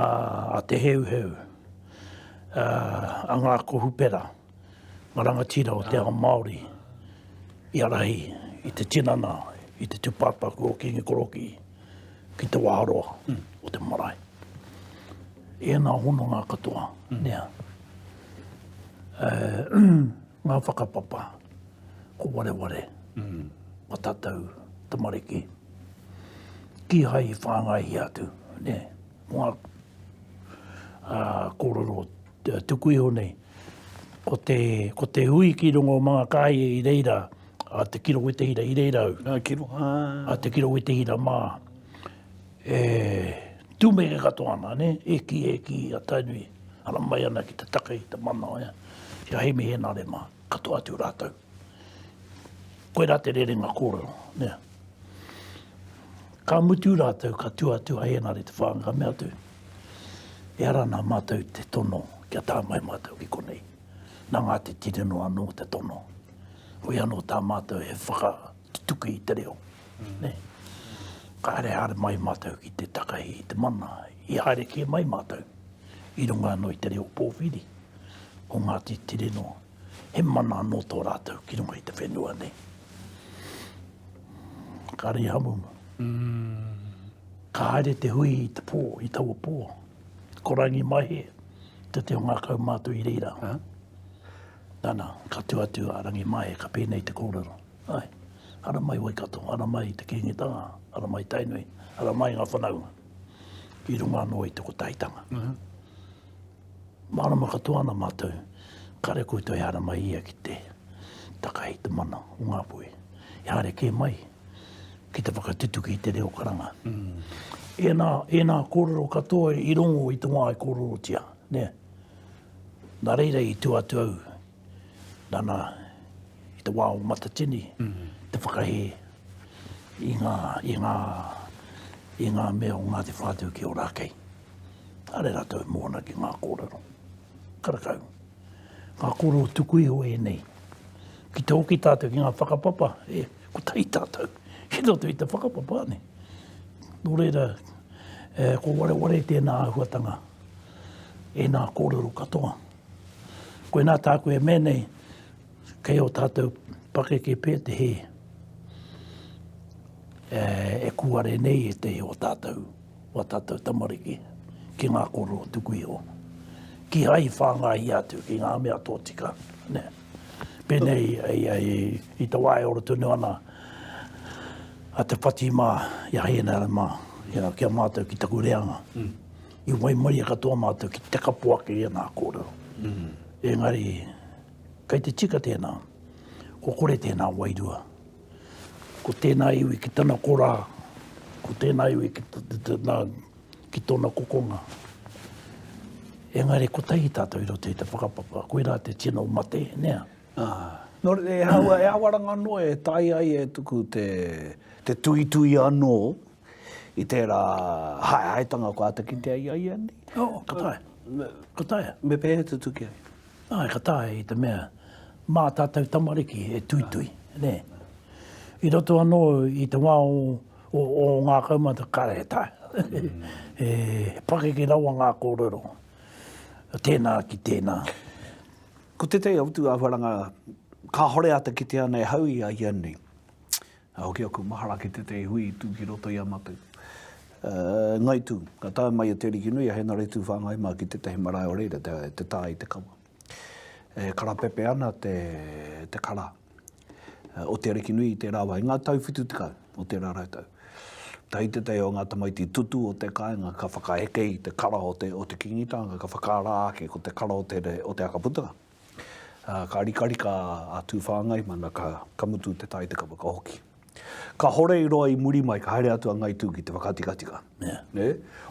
A: a Te Heuheu, uh, a Ngā Kohupera. Nga rangatira o te ao Māori i arahi i te tinana, i te tupapaku o Kingi Koroki ki te waharoa mm. o te marae. Ēnā hononga katoa, mm. nea. E, ngā whakapapa, ko wareware,
B: mm.
A: o tātou tamariki. Kīhai i whāngaihia atu, ne, ko ngā kōrero tuku iho nei, ko te, ko te hui ki runga o Mangakāhia i reira, a Te Kiro Wetehira i reira au.
B: A Kiro,
A: ā. A Te Kiro Wetehira mā, e tūmeke katoa ana, ne? E kī, e kī, a Tainui, ara mai ana ki te take i te mana, e, ki a Hemi Henare mā, katoa atu rātou. Koirā te rerenga kōrero, ne? Ka mutu rātou, ka tū atu a Henare Te Whaanga, ka mea atu, Ehara nā mātou te tono kia tae mai mātou ki konei. Nā Ngāti Tireno anō te tono. Hoi anō tā mātou he whakatutuki i te reo. Mm. Ne? Ka haere haere mai mātou ki te takahi i te mana, i haere kē mai mātou i runga anō i te reo pōwhiri o Ngāti Tireno. He mana anō tō rātou ki runga i te whenua nei. Kāre i hamumu. Ka haere te hui i te pō, i taua pō. Ko Rangimaihe te te o ngā kaumātua i reira. Nana, ka tū atu a Rangimaihe, ka pēnei te kōrero. Ai, ara mai Waikato, ara mai te Kīngitanga, ara mai Tainui, ara mai ngā whanaunga. I runga anō i te kotahitanga. Mārama katoa ana mātou, kare koutou e haere mai ia ki te takahi te mana o Ngāpuhi. I haere kē mai ki te whakatutuki i te reo karanga. Ēnā, ēnā kōrero katoa i rongo i te wā i kōrerotia, nē. Nā reira i tū atu au, nana, i te wā o Matatini, te whakahē i ngā, i ngā, i ngā mea o Ngāti Whātua ki Ōrākei. Kāre rātou e moana ki ngā kōrero. Karakau. Ngā kōrero tuku iho ēnei. Ki te hoki tātou ki ngā whakapapa, e, kotahi tātou ki roto i te whakapapa, ane. Nō reira, e, ko wareware tēnā āhuatanga, ēnā kōrero katoa. Koinā tāku e mea nei, kei o tātou pakeke pē te hē e, e kūare nei e te o tātou. wā tātou tamariki ki ngā kōrero tuku iho. Kīhai i whāngaihia atu ki ngā mea tōtika. Nē. Pēnei i, i, i te wā e ora tonu ana a Te Whati mā, i a Hēnare mā, you know, ki a mātou ki taku reanga. Mm. I waimaria katoa mātou ki te kapo ake i ēnā kōrero. Mm. Engari, kei te tika tēnā, ko kore tēnā wairua. Ko tēnā iwi ki tana korā, ko tēnā iwi ki, tana, ki tōna kokonga. Engari kotahi tātou i roto i te whakapapa, koirā te tino mate, nē?
B: Ah. Nō reira, e haua, e awaranga noa e tae ai e tuku te, te tuitui anō i tērā haehaetanga kua āta kitea i a ia nei.
A: Oh, ka taea. Ka taea.
B: Me pēhea tutuki ai?
A: Āe, ka taea i te mea, mā tātou tamariki e tuitui, nē. I roto anō i te wā o, o, o ngā kaumata, kāre e taea. He pakeke rawa ngā kōrero, tēnā ki tēnā.
B: Ko tētahi atu āhuaranga kāhore āta kitea ana e hau i a ia nei. Ka hoki aku mahara ki tētahi hui i tū ki roto i a mātou. Uh, Ngai Tū, ka tae mai a Te Arikinui, a Henare Tūwhāngai mā ki tētahi marae o reira, te, te tā i te kawa. E karapepe ana te, te kara o Te Arikinui i tērā wā, i ngā tau 70 o tērā rautau. Tahi tētahi o ngā tamaiti tutu o te kāinga ka whakaeke i te kara o te, o te Kīngitanga, ka whakaara ake ko te kara o te, o te Akaputanga. Ā, ka rikarika a Tūwhāngai, mana ka, ka mutu te tae te kawa ka hoki. Ka hore i roa i muri mai, ka haere atu a Ngai Tū ki te whakatikatika.
A: Yeah.
B: Nē?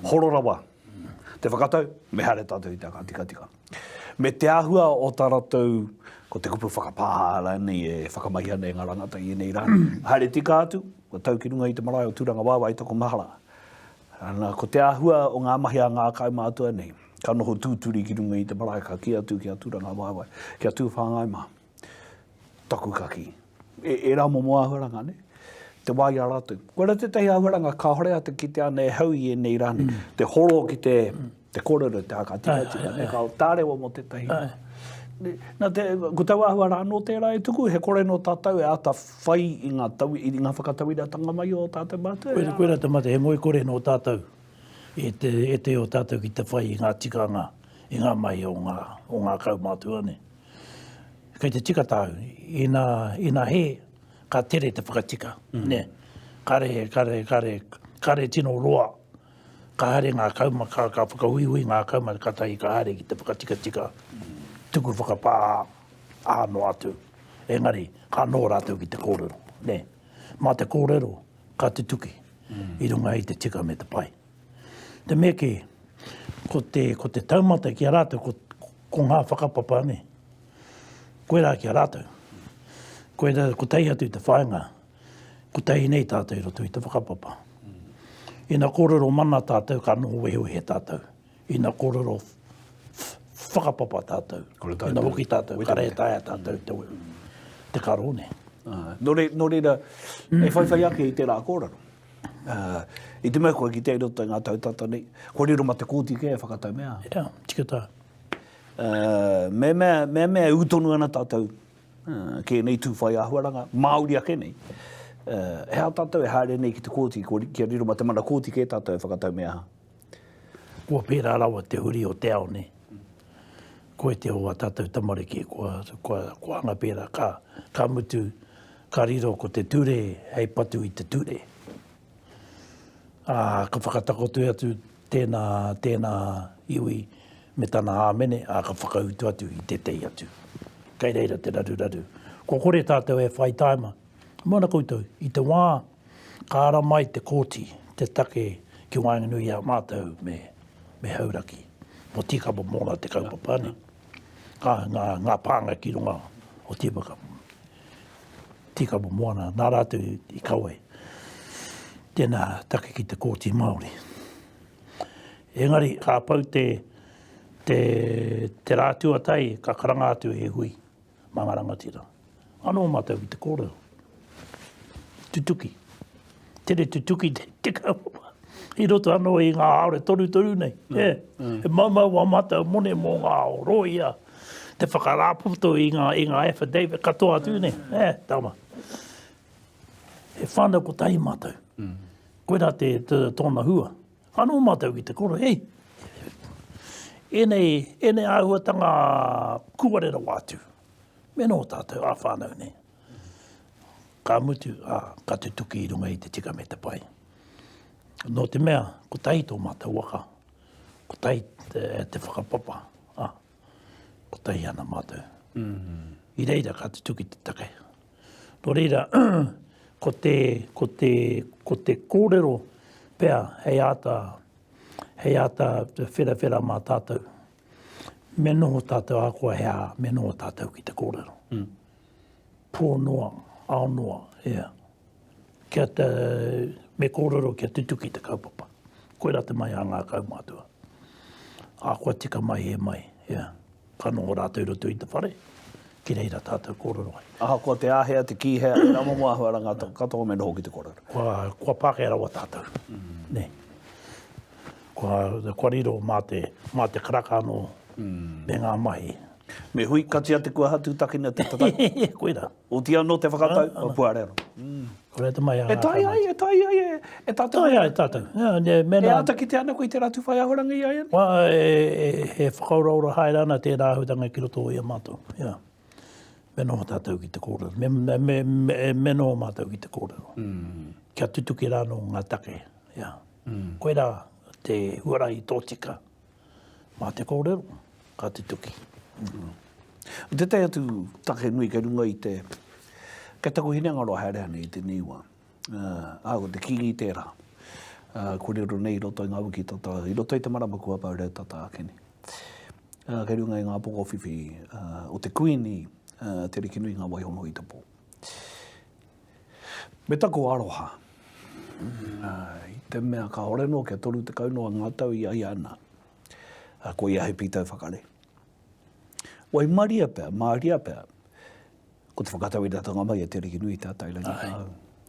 B: Horo rawa. Te whakatau, me haere tātou i te whakatikatika. Me te āhua o tā rātou, ko te kupu whakapāha rānei e whakamahia nei ngā rangata i ēnei rā. Haere tika atu, kua tau ki runga i te marae o Tūrangawaewae taku mahara. Ana, ko te āhua o ngā mahi a ngā kaumātua nei, Ka noho tūturi ki runga i te marae, ka kī atu ki a Tūrangawaewae, ki a Tūwhāngai mā, taku kakī. E, ērā momo āhuaranga, ne? Te wā i a rātou. Koira tētahi āhuaranga kāore a te kitea ana e hau i ēnei rā nei. Mm. Te horo ki te, te kōrero, te haka tikatika, ne? Ka tārewa mō tētahi. Nā te, ko taua āhua rā anō tērā e tuku, he kore nō tātou e āta whai i ngā, tau, i ngā whakatauiratanga mai o tātou mātua.
A: Koira, koira te mate, he ngoikore nō tātou. E te, e te o tātou ki te whai i ngā tikanga, i ngā mahi o ngā, o ngā kaumātua nei. Kei te tika tāu, ina, ina hē, ka tere te whakatika, mm. ne? Kare, kare, kare, kare tino roa, ka haere ngā kauma, ka, ka whakahuihui ngā kauma, katahi ka haere ki te whakatikatika, tuku whakapā ā noa atu. Engari, ka noho rātou ki te kōrero, ne? Mā te kōrero, ka tutuki i runga i te tika me te pai. Te mea kē, ko te, ko te taumata ki a rātou, ko, ko ngā whakapapa nei. Koirā ki a rātou. Koirā, kotahi atu i te whāinga, kotahi nei tātou i roto i te whakapapa. Ina kōrero mana tātou, ka noho wehewehe tātou. Ina kōrero whakapapa tātou, ina hoki tātou, ka re taea tātou te, te karo nei.
B: Nō re, nō reira, e whaiwhai ake i tērā kōrero. Uh, I te mea kua kitea i roto i ngā tau tata nei, kua riro ma te kōti kē e whakatau mea.
A: Yeah, tika tā.
B: Uh, me mea, me mea ū tonu ana tātou uh, ki ēnei tū whai āhuaranga, Māori ake nei. He aha tātou e haere nei ki te kōti, kia riro mā te mana kōti kē tātou e whakatau me aha?
A: Kua pērā rawa te huri o te ao nei. Koe te o ā tātou tamariki, kua, kua, kua anga pērā, ka, ka mutu, ka riro ko te ture hei patu i te ture. Ā, ka whakatakoto atu tēnā, tēnā iwi me tana āmene, ā, ka whakautu atu i tētehi atu. Kei reira te raruraru. Kua kore tātou e whai tāima. Mōna koutou, i te wā ka ara mai te kōti, te take ki waenganui i a mātou me, me Hauraki, mō Tīkapa mōna te kaupapa, nē. Ngā, ngā, ngā pānga ki runga o Tīkapa. Tīkapa Moana, nā rātou i kawe tēnā take ki te Kōti Māori. Engari, ka pau te, te, te rā tuatahi, ka karanga atu he hui mā ngā rangatira. Anō mātou ki te kōrero. Tutuki. Tere tutuki te, te kaupapa. I roto anō i ngā haore torutoru nei. Mm. E, mm. E maumau a mātou mone mō ngā rōia, te whakarāpopoto i ngā, i ngā affidavit katoa atu nei. Mm. E, tama. He whānau kotahi mātou. Mm. Koirā te, te, tōna hua. Anō mātou ki te koro, hei, ēnei, ēnei āhuatanga kuare rawa atu. Me noho tātou ā-whānau nei. Ka mutu, ā, ka tutuki i runga i te tika me te pai. Nō te mea, kotahi tō mātou waka, kotahi te, te whakapapa, ā, kotahi ana mātou. Mm -hmm. I reira ka tutuki te take. Nō reira, ko te, ko te, ko te kōrero pea hei āta, hei āta wherawhera mā tātou. Me noho tātou ahakoa he aha, me noho tātou ki te kōrero. Mm. Pō noa, ao noa, yeah. Kia te, me kōrero kia tutuki te kaupapa. Koirā te mahi a ngā kaumātua. Ahakoa tika mai, hē mai, yeah. Ka noho rātou i roto i te whare, ki reira tātou kōrero ai.
B: Ahakoa te āhea, te kīhea, ērā momo āhuaranga katoa me noho ki te kōrero.
A: Kua, kua pākehā rawa tātou, nē. Kua, kua riro mā te, mā te karaka anō me ngā mahi.
B: Me hui katia te kuaha tūtakina te tatau.
A: Koirā.
B: Oti anō te whakatau, kua puare anō.
A: Kore te mai a
B: E tae ai, e tae ai, e, e tātou.
A: Tae ai tātou. Yeah, ne,
B: mena... E āta kite ana koe i tērā tūwhai āhuarangi i a ia?
A: Wā, e, e, e whakaoraora haere ana tērā āhuatanga ki roto i a mātou. Yeah. Me noho tātou ki te kōrero. Me, me, me, me, me noho mātou ki te kōrero. Mm. Kia tutuki rānō ngā take. Yeah. Mm. Koirā te huarahi tōtika. Mā te kōrero, ka tutuki.
B: Mm. Tētahi atu take nui kei runga i te, kei taku hinengaro haere ana i tēnei wā, ā, ko te Kīngi tērā, ā, kua riro nei i roto i ngā wiki tata, i roto i te marama kua pau reo tata ake nei. Ā, kei runga i ngā pokowhiwhi o te Kuini, ā, Te Arikinui Ngā Waihono i te pō. Me taku aroha, ā, i te mea kāore noa kia 30 noa ngā tau i a ia ana, ā, ko ia hei pītau whakarei. Waimaria pea, māria pea, ko te whakatauiratanga mai a Te Arikinui Te Atairangi ka,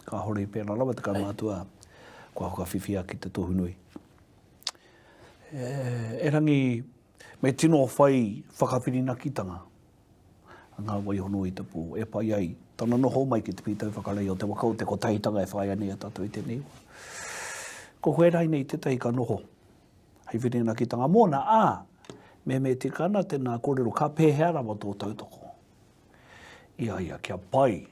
B: kāore i pērā rawa te kaumātua kua whakawhiwhia ki te tohu nui. E, erangi, me tino whai whakawhirinakitanga a ngā waihono i te pō e pai ai tana noho mai ki te pītau whakarei o te waka o te kotahitanga e whāia nei e tātou i tēnei wā. Ko koe rainei tētahi ka noho hei whirinakitanga mōna, ā, me me tika ana tēnā kōrero, ka pēhea rawa tō tautoko i a ia kia pai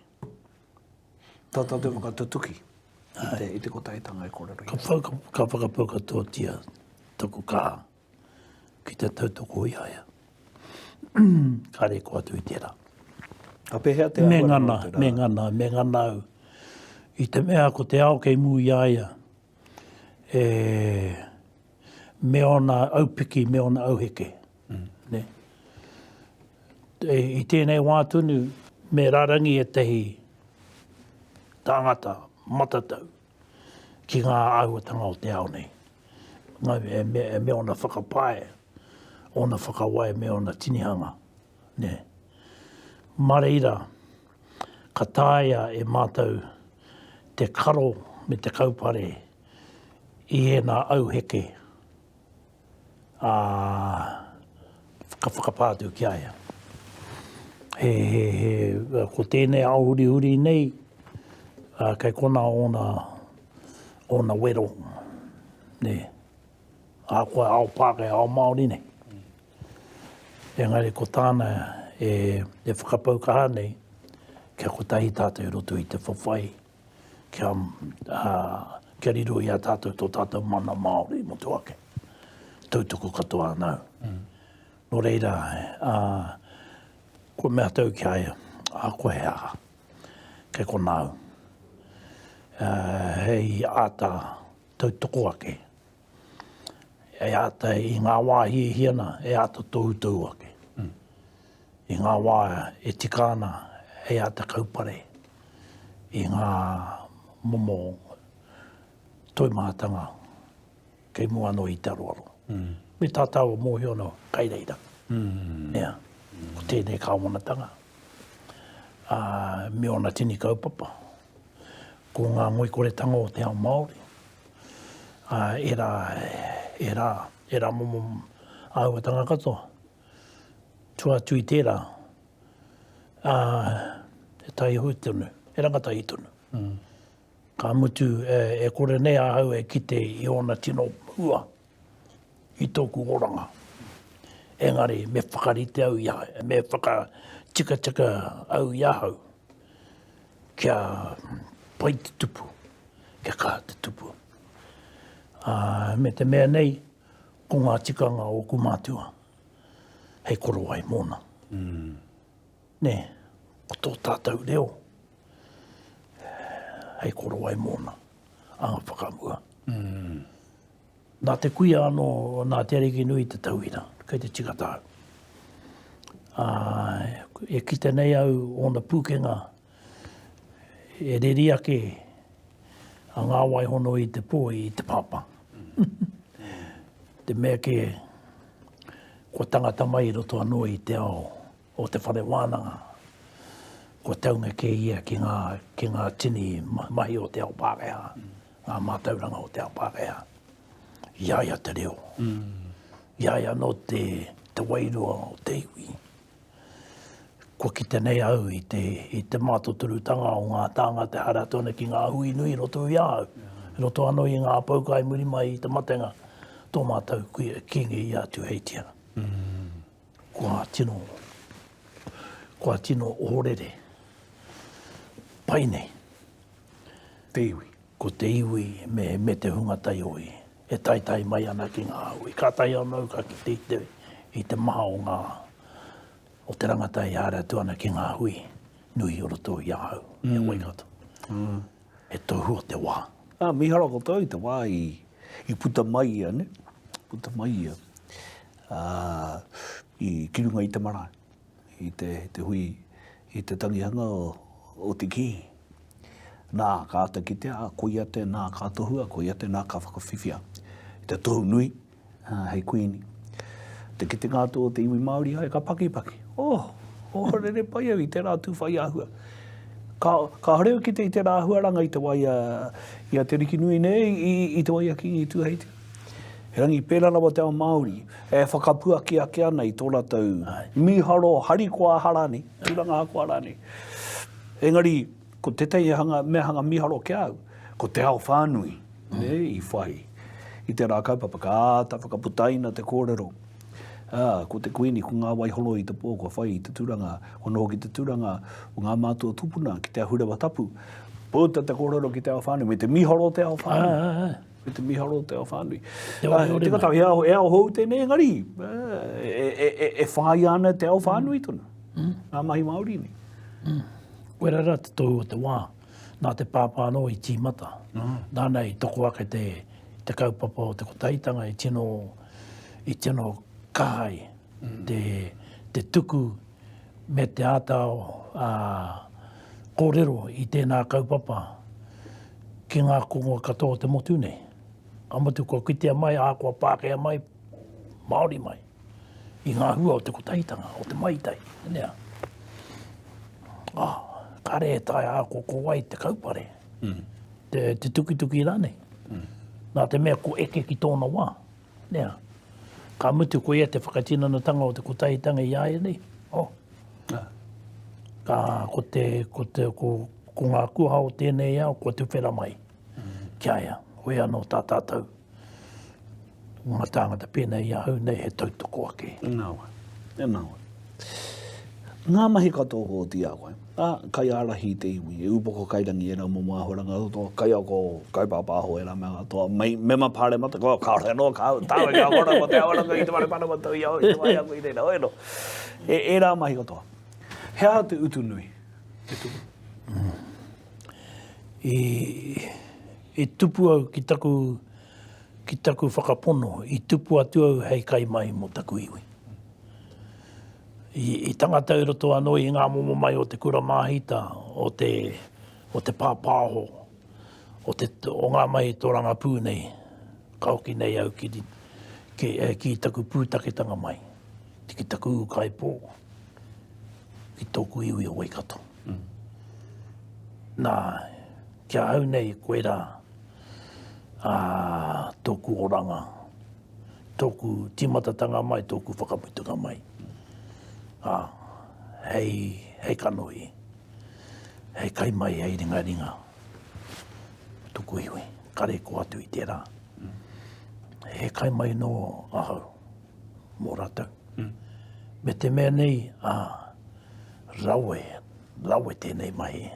B: tā tātou whakatutuki i te, i te kotahitanga e kōrero
A: Ka, whaka, ka whakapau katoatia taku kaha ki te tautoko i a ia. Kāre ko atu i tērā.
B: Ka pēhea te
A: Me ngana, me ngana, me ngana au. I te mea ko te ao kei mū i a ia, e, me ōna aupiki, me ōna auheke. Mm. Ne? E, I tēnei wā tonu, me rarangi ētahi tāngata matatau ki ngā āhuatanga o te ao nei. Ngā, e, me, e, me ōna whakapae, ōna whakawae me ōna tinihanga. Ne? Mā reira, ka taea e mātou te karo me te kaupare i ēnā auheke, ā, ka whakapā atu ki a ia. He, he, he, ko tēnei ao hurihuri nei, Ā, kei konā ōna, ōna wero, nē. Ahakoa ao Pākehā, ao Māori nei. Engari ko tāna e, e whakapau kaha nei, kia kotahi tātou i roto i te whawhai, kia, ā, kia riro i a tātou tō tātou mana Māori motuhake. Tautoko katoa ana au. Mm. Nō reira, ā, kua mea atu au ki a ia, ahakoa he aha, kei konā au. Ā, hei āta tautoko ake, e āta i ngā wā e hiahia ana, e āta tohutohu ake. Mm. I ngā wā e tika ana, hei āta kaupare i ngā momo toimahatanga kei mua anō i te aroaro. Mm. Me tā tāua mōhio anō, kai reira. Mm. Yeah. Ko tēnei kāwanatanga. Ā, me ōna tini kaupapa. Ko ngā ngoikoretanga o te ao Māori. Ā, ērā, ērā, ērā momo āhuatanga katoa. Tua atu i tērā, ā, he taihou tonu, he rangatahi tonu. Mm. Ka mutu, e, e kore nei ahau e kite i ōna tino hua i tōku oranga. Engari, me whakarite au i a, me whakatikatika au i ahau kia pai te tupu, kia kaha te tupu. Ā, me te mea nei, ko ngā tikanga o ōku mātua hei korowai mōna. Mm. Nē, ko tō tātou reo hei korowai mōna, anga whakamua. Mm. Nā te kuia anō, nā Te Arikinui te tauira, kei te tika tāu. Ā, e kite nei au ōna pūkenga e reri ake a ngā waihono i te pō i te pāpā. Te mea kē, kua tangata mai i roto anō i te ao o te whare wānanga, kua taunga kē ia ki ngā, ki ngā tini mahi o te ao Pākehā, ngā mātauranga o te ao Pākehā. I a ia te reo, i a ia anō te, te wairua o te iwi. Kua kite nei au i te, i te mātotorutanga o ngā tāngata e haere atu ana ki ngā hui nui i roto i a au, i roto anō i ngā poukai muri mai i te matenga tō mātou kuia Kīngi i a Tūheitia. Kua tino, kua tino ohorere. Pai nei.
B: Te iwi.
A: Ko te iwi me, me te hunga taiohi e taetae mai ana ki ngā hui. Kātahi anō ka kite i te, i te maha o ngā, o te rangata e haere atu ana ki ngā hui nui o roto i ahau, i a Waikato. He tohu o te wā.
B: Ā, mīharo koutou i te wā i, i puta mai ia, ne? Puta mai ia, ā, i, ki runga i te marae, i te, te hui, i te tangihanga o, o te Kīngi. Nā, ka āta kitea, ā, koia tēnā ka tohua, koia tēnā ka whakawhiwhia i te tohu nui, hei kuini. Te kitenga atu o te iwi Māori ai ka pakipaki. Oh, ohorere pai au i tērā tū whai āhua. Ka, kāore au kite i tērā āhuaranga i te wai a, i a Te Arikinui nei, i, i te wai a Kīngi Tūheitia. Erangi pērā rawa te ao Māori e whakapuaki ake ana i tō rātou mīharo harikoa aha rānei, tūranga ahakoa rānei. Engari, ko tētahi hanga, mea hanga mīharo ki a au, ko te ao whānui. Nē, i whai i tērā kaupapa, ka āta whakaputaina te kōrero, ā, ko te Kuini, ko ngā waihoro i te pō, kua whai i te tūranga, kua noho ki te tūranga o ngā mātua tūpuna ki te ahurewa tapu. Puta te kōrero ki te ao whānui, me te mīharo o te ao whānui. Me te mīharo o te ao whānui.
A: Te oreore
B: mai. He ao, he ao hou tēnei, engari, e, e, e, e whāia ana te ao whānui tonu. Ngā mahi Māori nei.
A: Koirā rā te tohu o te wā. Nā te pāpā anō i tīmata. Nāna i toko ake te, te kaupapa o te kotahitanga i tino, i tino kaha ai te, te tuku me te āta ā, kōrero i tēnā kaupapa ki ngā kongo katoa o te motu nei. Ka mutu kua kitea mai, ahakoa Pākehā mai, Māori mai. i ngā hua o te kotahitanga, o te maitai, nē. Ah, kāre e taea a ko, ko wai te kaupare, mm. te, te tukituki rānei. Mm. Nā te mea ko eke ki tōna wā, nē. Ka mutu ko ia te whakatinanatanga o te kotahitanga i a ia nei. Oh. Ah. Ka, ko te, ko te, ko, Ko ngā kuaha o tēnei ao kua tuwhera mai ki a ia. Hoi anō tā tātou, ngā tāngata pēnei i ahau nei he tautoko ake.
B: Nā wai, e nā wai. Ngā mahi katoa kua oti i a koe, ā, kaiārahi i te iwi, e upoko kairangi ērā momo āhuaranga katoa, kaiako, kaipāpāho ērā mea katoa, mei, mema pāremata, ko, kāore anō, ka, tāu e ka kora ko te āhuaranga i te whare pāremata i au, i te wāhi ako i reira, hoi anō. E, ērā mahi katoa. He aha te utu nui? Te tupu?
A: Mm. I, i tupu au ki taku, ki taku whakapono, i tupu atu au hei kaimahi mō taku iwi. I, i tangata i roto anō i ngā momo mai o te kura māhita, o te, o te pāpāho, o, te, o ngā mahi tōrangapū nei, ka hoki nei au ki, ki, eh, ki taku pūtaketanga mai, ki taku ūkaipō, ki tōku iwi o Waikato. Mm. Nā, ki ahau nei, koirā ā, tōku oranga. Tōku tīmatatanga mai, tōku whakamutunga mai. Ā, hei, hei kanohi, hei kai mai, hei ringaringa, tuku iwi, kare ko atu i tērā. He kai mai nō ahau, mō rātou. Me te mea nei, ā, rawe, rawe tēnei mahi.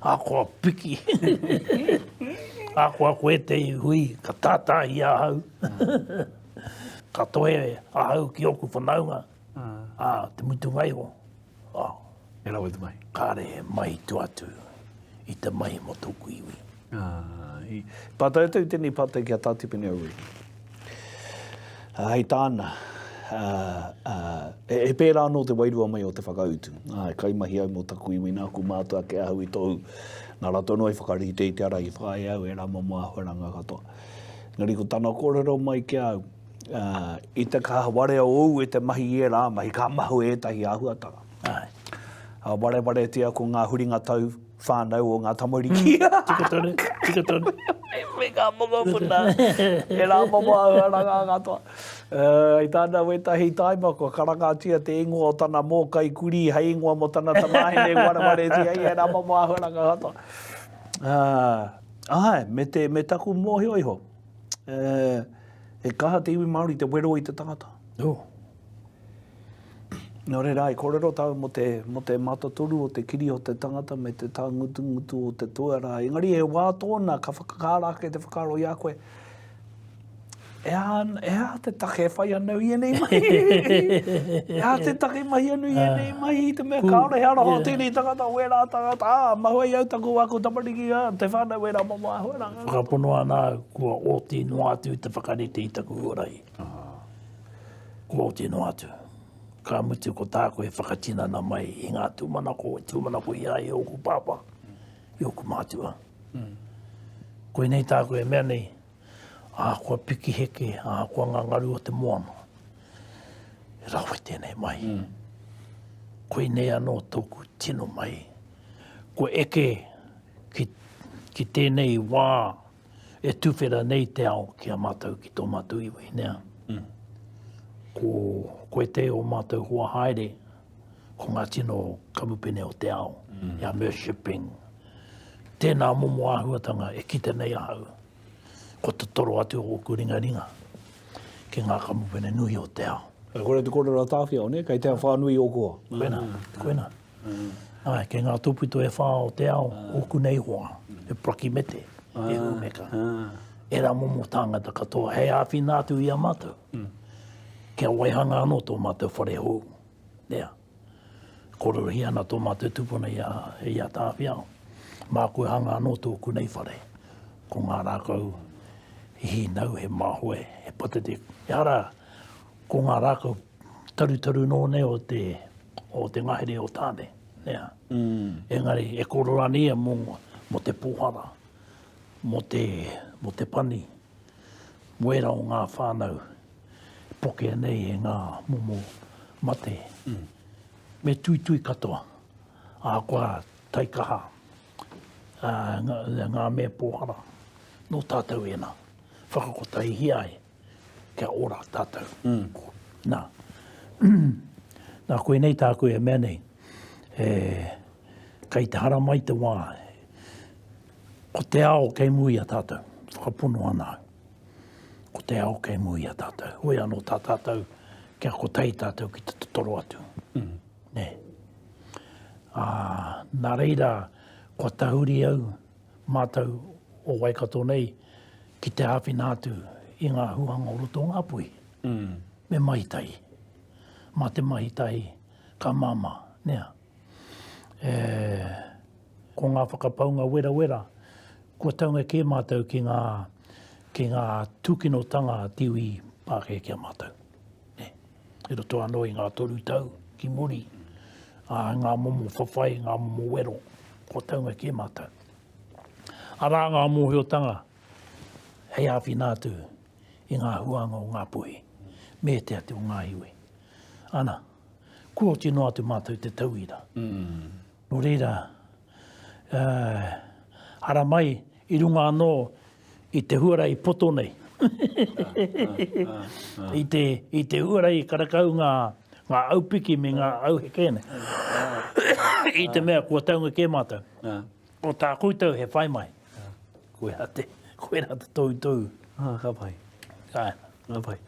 A: Akoa piki, akoa koe te hui, ka tātāhi ahau. Ka tohe ahau ki ōku whanaunga, ā, te mutunga iho, ā,
B: He rawe te mahi.
A: Kāre he mahi tua atu i te mahi mō tōku iwi.
B: Ā, i pātai atu i tēnei pātai ki a Tā Tipene Aurere. Ā, hei tāna, ā, ā, he, he pērā anō te wairua mai o te whakautu. Ā, he kaimahi au mō taku iwi, nāku mātua ake ahau i tohu, nā rātou anō i whakarite i te ara i whāia au, ērā momo āhuaranga katoa. Engari ko tana kōrero mai ki a au, ā, i te kaha warea ōu e te mahi i ērā mahi, ka mahue ētahi āhuatanga.
A: Āe.
B: Ā, warewaretia ko ngā huringa tau whānau o ngā tamariki.
A: Tika tonu, tika tonu.
B: Me ngā mokopuna, ērā momo āhuaranga katoa. Ā, i tāna wētahi taima, kua karangatia te ingoa o tana mōkai kurī hei ingoa mō tana tamāhine, warewaretia i ērā momo āhuaranga katoa. Ā, Āe, me te, me taku mōhio iho, e, he kaha te iwi Māori te wero i te tangata.
A: Oh.
B: Nō reira, i kōrero tāu mō te, mō te mātotoru o te kiri o te tangata me te tāngutungutu o te tuarā. Engari he wā tōna ka whakakaara ake te whakaaro i a koe, E aha, e aha te take e whai ana au i ēnei mahi? E aha te take e mahi ana i ēnei mahi i te mea kāore he aroha o tēnei tangata, o ērā tangata, ā, mahu ai au taku aku tamariki, ā, te whānau ērā momo āhuaranga.
A: Whakapono ana au kua oti noa atu te whakarite i taku huarahi. Kua oti noa atu. Ka mutu ko tāku e whakatinana mai i ngā tūmanako, e tūmanako i a i ōku pāpā, i ōku mātua. Koinei tāku e mea nei, Ahakoa piki heke, ahakoa ngā ngaru o te moana, he rawe tēnei mahi. Mm. Koinei anō tōku tino mahi. Kua eke ki, ki tēnei wā e tuwhera nei te ao ki a mātou, ki tō mātou iwi, nea. Mm. Ko, koe te o mātou hoa haere, ko ngā tino kamupene o te ao, mm. i a Merce Shipping. Tēnā momo āhuatanga e kite nei ahau. Kua totoro atu ōku ringaringa ki ngā kamupene nui o te ao.
B: E kore te kōrero a Tāwhiao, nē? Kei te ao whānui ōku hoa.
A: Koina, koina. Āe, kei ngā tōpito e whā o te ao, ōku nei hoa, he Prakimete, he Hūmeka. Ērā momo tāngata katoa hei āwhina atu i a mātou, kia waihanga anō tō mātou whare hou. Nē? Kōrerohia ana tō mātou tupuna i a, i a Tāwhiao, māku e hanga anō tōku nei whare. Ko ngā rākau he hīnau, he māhoe, he patete. Ehara, ko ngā rākau tarutaru nō nei o te, o te ngahere o Tāne. Nē? Mm. Engari, e kōrero ana ia mō, mō te pōhara, mō te, mō te pani, mō ērā o ngā whānau e pokea nei e ngā momo mate. Me tuitui katoa, ahakoa taikaha ngā mea pōhara, nō tātou ēnā, whakakotahihia ai kia ora tātou. Nā, nā koinei tāku e mea nei, e, kei te haramai te wā. Ko te ao kei mua i a tātou, whakapono ana au. Ko te ao kei mua i a tātou. Hoi anō tā tātou, kia kotahi tātou ki te totoro atu. Mm. Nē. Ā, nā reira, kua tahuri au, mātou o Waikato nei, ki te āwhina atu i ngā huanga o roto o Ngāpuhi. Mm. Me mahi tahi. Mā te mahi tahi, ka māmā, nē. E, ko ngā whakapaunga werawera, kua taunga kē mātou ki ngā, ki ngā tūkinotanga a te iwi Pākehā ki a mātou. Nē. I roto anō i ngā toru tau ki muri, ā, ngā momo whawhai, ngā momo wero, kua taunga kē mātou. Arā ngā mōhiotanga hei āwhina atu i ngā huanga o Ngāpuhi me te atu o ngā iwi. Ana, kua oti noa atu mātou te tauira. Mm. Nō reira, uh, haramai i runga anō i te huarahi poto nei. I te, i te huarahi karakau ngā, ngā aupiki me ngā auheke nei. I te mea kua taunga kē mātou. Ko tā koutou he whai mai. Koirā te, koirā te tohutohu.
B: Ah, ka pai.
A: Āe.
B: Ka pai.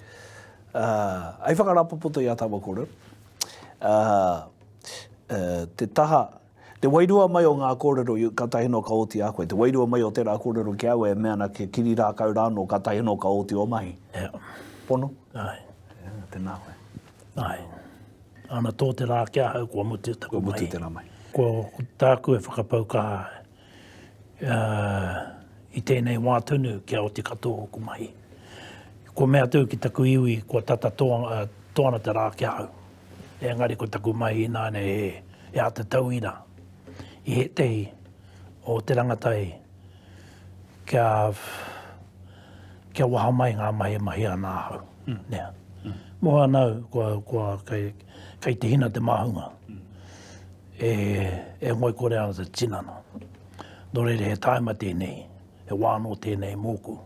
B: Uh, ai whakarāpopoto i a tāua kōrero. Uh, uh, te taha, Te wairua mai o ngā kōrero kātahi anō ka oti a koe, te wairua mai o tērā kōrero ki a au e mea ana kia kiri rākau rānō kātahi anō ka oti ō mahi.
A: Yeah.
B: Pono?
A: Āe.
B: Yeah, tēnā koe.
A: Āe. Ana tō te rā ki ahau kua mutu taku mahi.
B: Kua mutu tērā mahi.
A: Ko tāku e whakapau kaha uh, i tēnei wā tonu kia oti katoa ōku mahi. Kua mea atu ki taku iwi kua tata tō, uh, tō ana te rā ki ahau. Engari ko taku mahi ināianei he, he āta tauira i ētehi o te rangatahi kia, kia waha mai ngā mahi e mahi ana ahau. Mm. Nē. Mm. Moha ana au, kua, kua, kei, kei te hina te māhunga. Mm. E, e ngoikore ana te tinana. Nō reira he tāima tēnei, he wā anō tēnei mōku.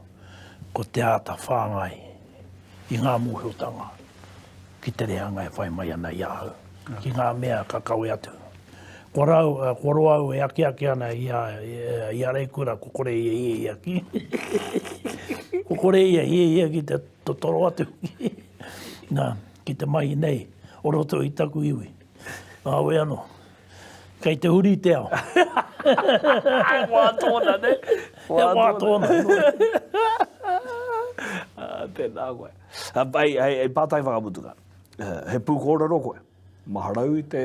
A: Ko te āta whāngai i ngā mōhiotanga ki te reanga e whai mai ana i ahau, ki ngā mea ka kawe atu. Kua rau, kua roa au e akiaki ana i a, i a Reikura, kua kore ia hiahia ki, kua kore ia hiahia ki te totoro atu nā, ki te mahi nei o roto i taku iwi. Āwe anō. Kei te huri te ao.
B: He wā tōna, ne?
A: He wā tōna.
B: Tēnā koe. Hei, hei, hei pātai whakamutunga. He pūkōrero koe? Maharau i te,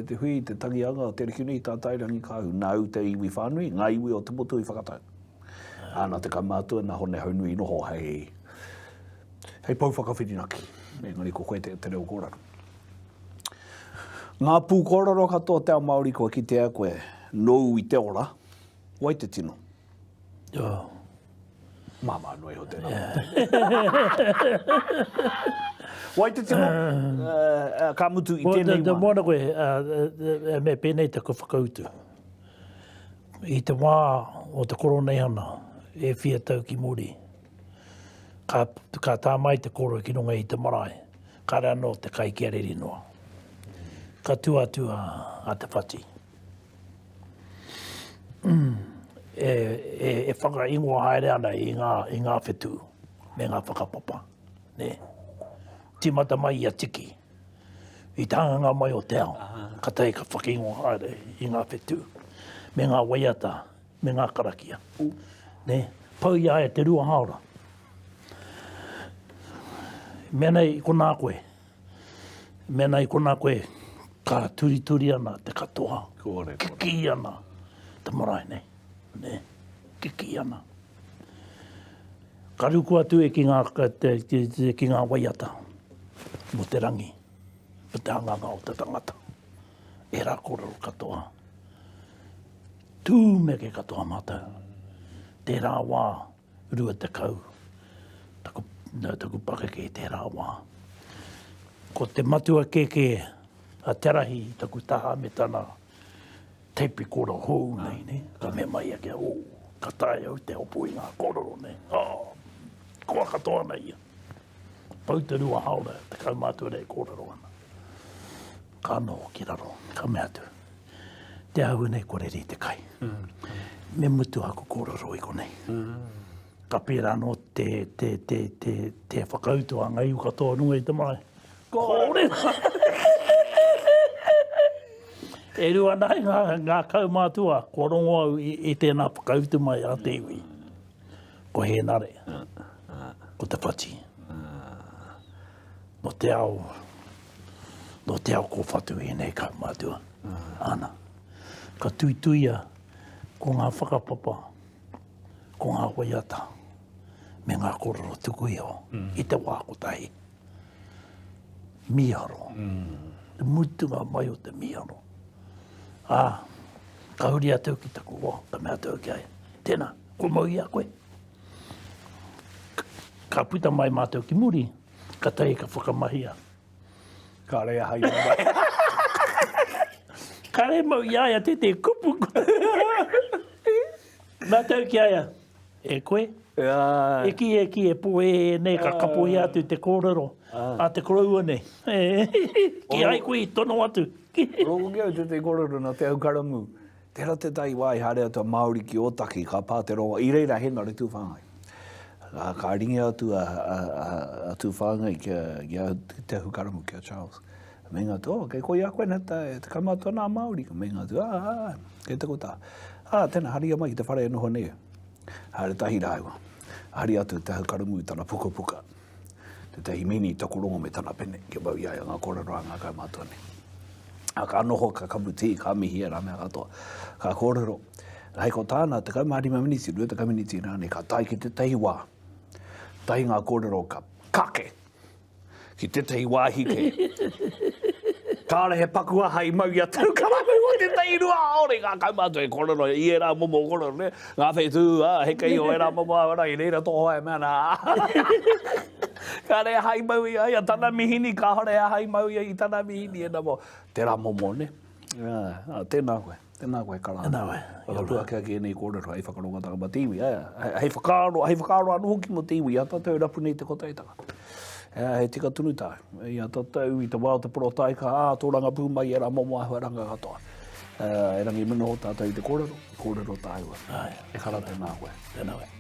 B: te hui, te tangihanga o Te Arikinui Tātairangikaahu, nāu te iwi whānui, ngā iwi o te motu i whakatau. Ā, nā te kaumātua, nā Hone Haunui i noho hei, hei pou whakawhirinaki. Engari ko koe te, te reo kōrero. Ngā pūkōrero katoa o te ao Māori kua kitea koe, nōu i te ora, wai te tino?
A: Oh.
B: Māmā noa iho tēnā pātai. Wai te tino, ka mutu i tēnei wā.
A: Moana koe, me pēnei taku whakautu. I te wā o te koroneihana, e whia tau ki muri, ka, ka tā mai te koro ki runga i te marae, kāre anō te kai kia reri noa. Ka tū atu a, a Te Whati. E, e, e whakaingoa haere ana i ngā, i ngā whetū me ngā whakapapa. Nē? Tīmata mai i a Tiki, i te hanganga mai o te ao, ka tae ka whakaingoa haere i ngā whetū me ngā waiata, me ngā karakia. Nē? Pau i a ia te rua hāora. Mēnā i konā koe, Mēnā i konā koe, ka turituri ana te katoa, kikī ana te marae nei, nē, kikī ana. Ka ruku atu e ki ngā, te, ki, ki ngā waiata mō te rangi, mō te hanganga o te tangata. Ērā kōrero katoa. Tūmeke katoa mātou. Tērā wā, 20 taku, taku pakeke i tērā wā. Ko te matua kēkē a Te Rahi i taku taha me tana teipi kora hou nei, ne? Ka mea mai ia kia, oh, ka taea au te hopu i ngā kōrero nei. Oh, koa katoa ana ia. Pau te rua haora, te kaumātua nei kōrero ana. Ka noho ki raro, ka mea atu, te āhua nei kua reri te kai. Mm. Me mutu aku kōrero i konei. Ka pērā anō te, te, te, te, te whakautu a ngā iwi katoa runga i te marae. Kōrero! E rua ana ngā, ngā kaumātua kua rongo au i, i tēnā whakautu mai a te iwi. Ko Hēnare, ko Te Whati. Nō te ao, nō te ao kōwhatu ēnei kaumātua. Ana. Ka tuituia ko ngā whakapapa, ko ngā waiata, me ngā kōrero tuku iho i te wā kotahi. Mīharo. Te mutunga mai o te mīharo. Ā, ka huri atu ki taku hoa, ka mea atu au ki a ia, Tēnā, kua mau i a koe? Ka puta mai mātou ki muri, katahi ka whakamahia.
B: Kāre aha i mai.
A: Kāre mau i a ia tētehi kupu. Mātou ki a ia, e koe, e ki, e ki, e pōhēhē nei, ka kapohia atu te kōrero a te koroua nei. Ki ai koe i tono atu.
B: Rongo ki au tētehi kōrero nā Te Aukaramu. Tērā tētahi wā i haere atu a Māori ki Ōtaki, ka pā te rongo, i reira a Hēnare Tūwhāngai. Ā, ka ringi atu a, a, a, a Tūwhāngai ki a, ki a Te Ahukaramū, ki a Charles. Ka meinga atu, oh, kei koia koe, nē, te, te kaumātua nā Māori. Ka meinga atu, ā, ā, kei te kotā. Ā, tēnā, haria mai ki te whare e noho nei. Haere tahi rāua. Hari atu Te Ahukaramū i tana pukapuka. Tētahi mīni taku rongo me tana pene, kia mau i a ia ngā kōrero a ngā kaumātua nei. A ka noho, ka kapu tī, ka mihi ērā mea katoa. Ka kōrero, hei ko tāna, 15 miniti, 20 miniti rānei, ka tae ki tētahi wā, tahi ngā kōrero ka kake ki tētahi wāhi kē. Kāore he paku aha i mau i a Taukaramu o tētahi 20 ngā kaumātua e kōrero i ērā momo kōrero, nē? Ngā whetū, ā, heke iho ērā momo āwera i reira tō hoa e mea ana, ā, kāore aha i mau i a ia tana mihini, kāore aha i mau ia i tana mihini, ēnā momo, tērā momo, nē? Ā, ā, tēnā koe. Tēnā koe, Kara.
A: Tēnā koe.
B: Whakapuaki ake ēnei kōrero hei whakarongotanga mā te iwi, ā, hei whakaaro, hei whakaaro anō hoki mō te iwi, i a tātou e rapu nei te kotahitanga. Ā, he tika tonu tāu. I a tātou i te wā o te porotaika, ā, tōrangapū mai ērā momo āhuaranga katoa. Ā, erangi me noho tātou i te kōrero, i kōrero tāua.
A: Āe.
B: E Kara, tēnā koe.
A: Tēnā koe.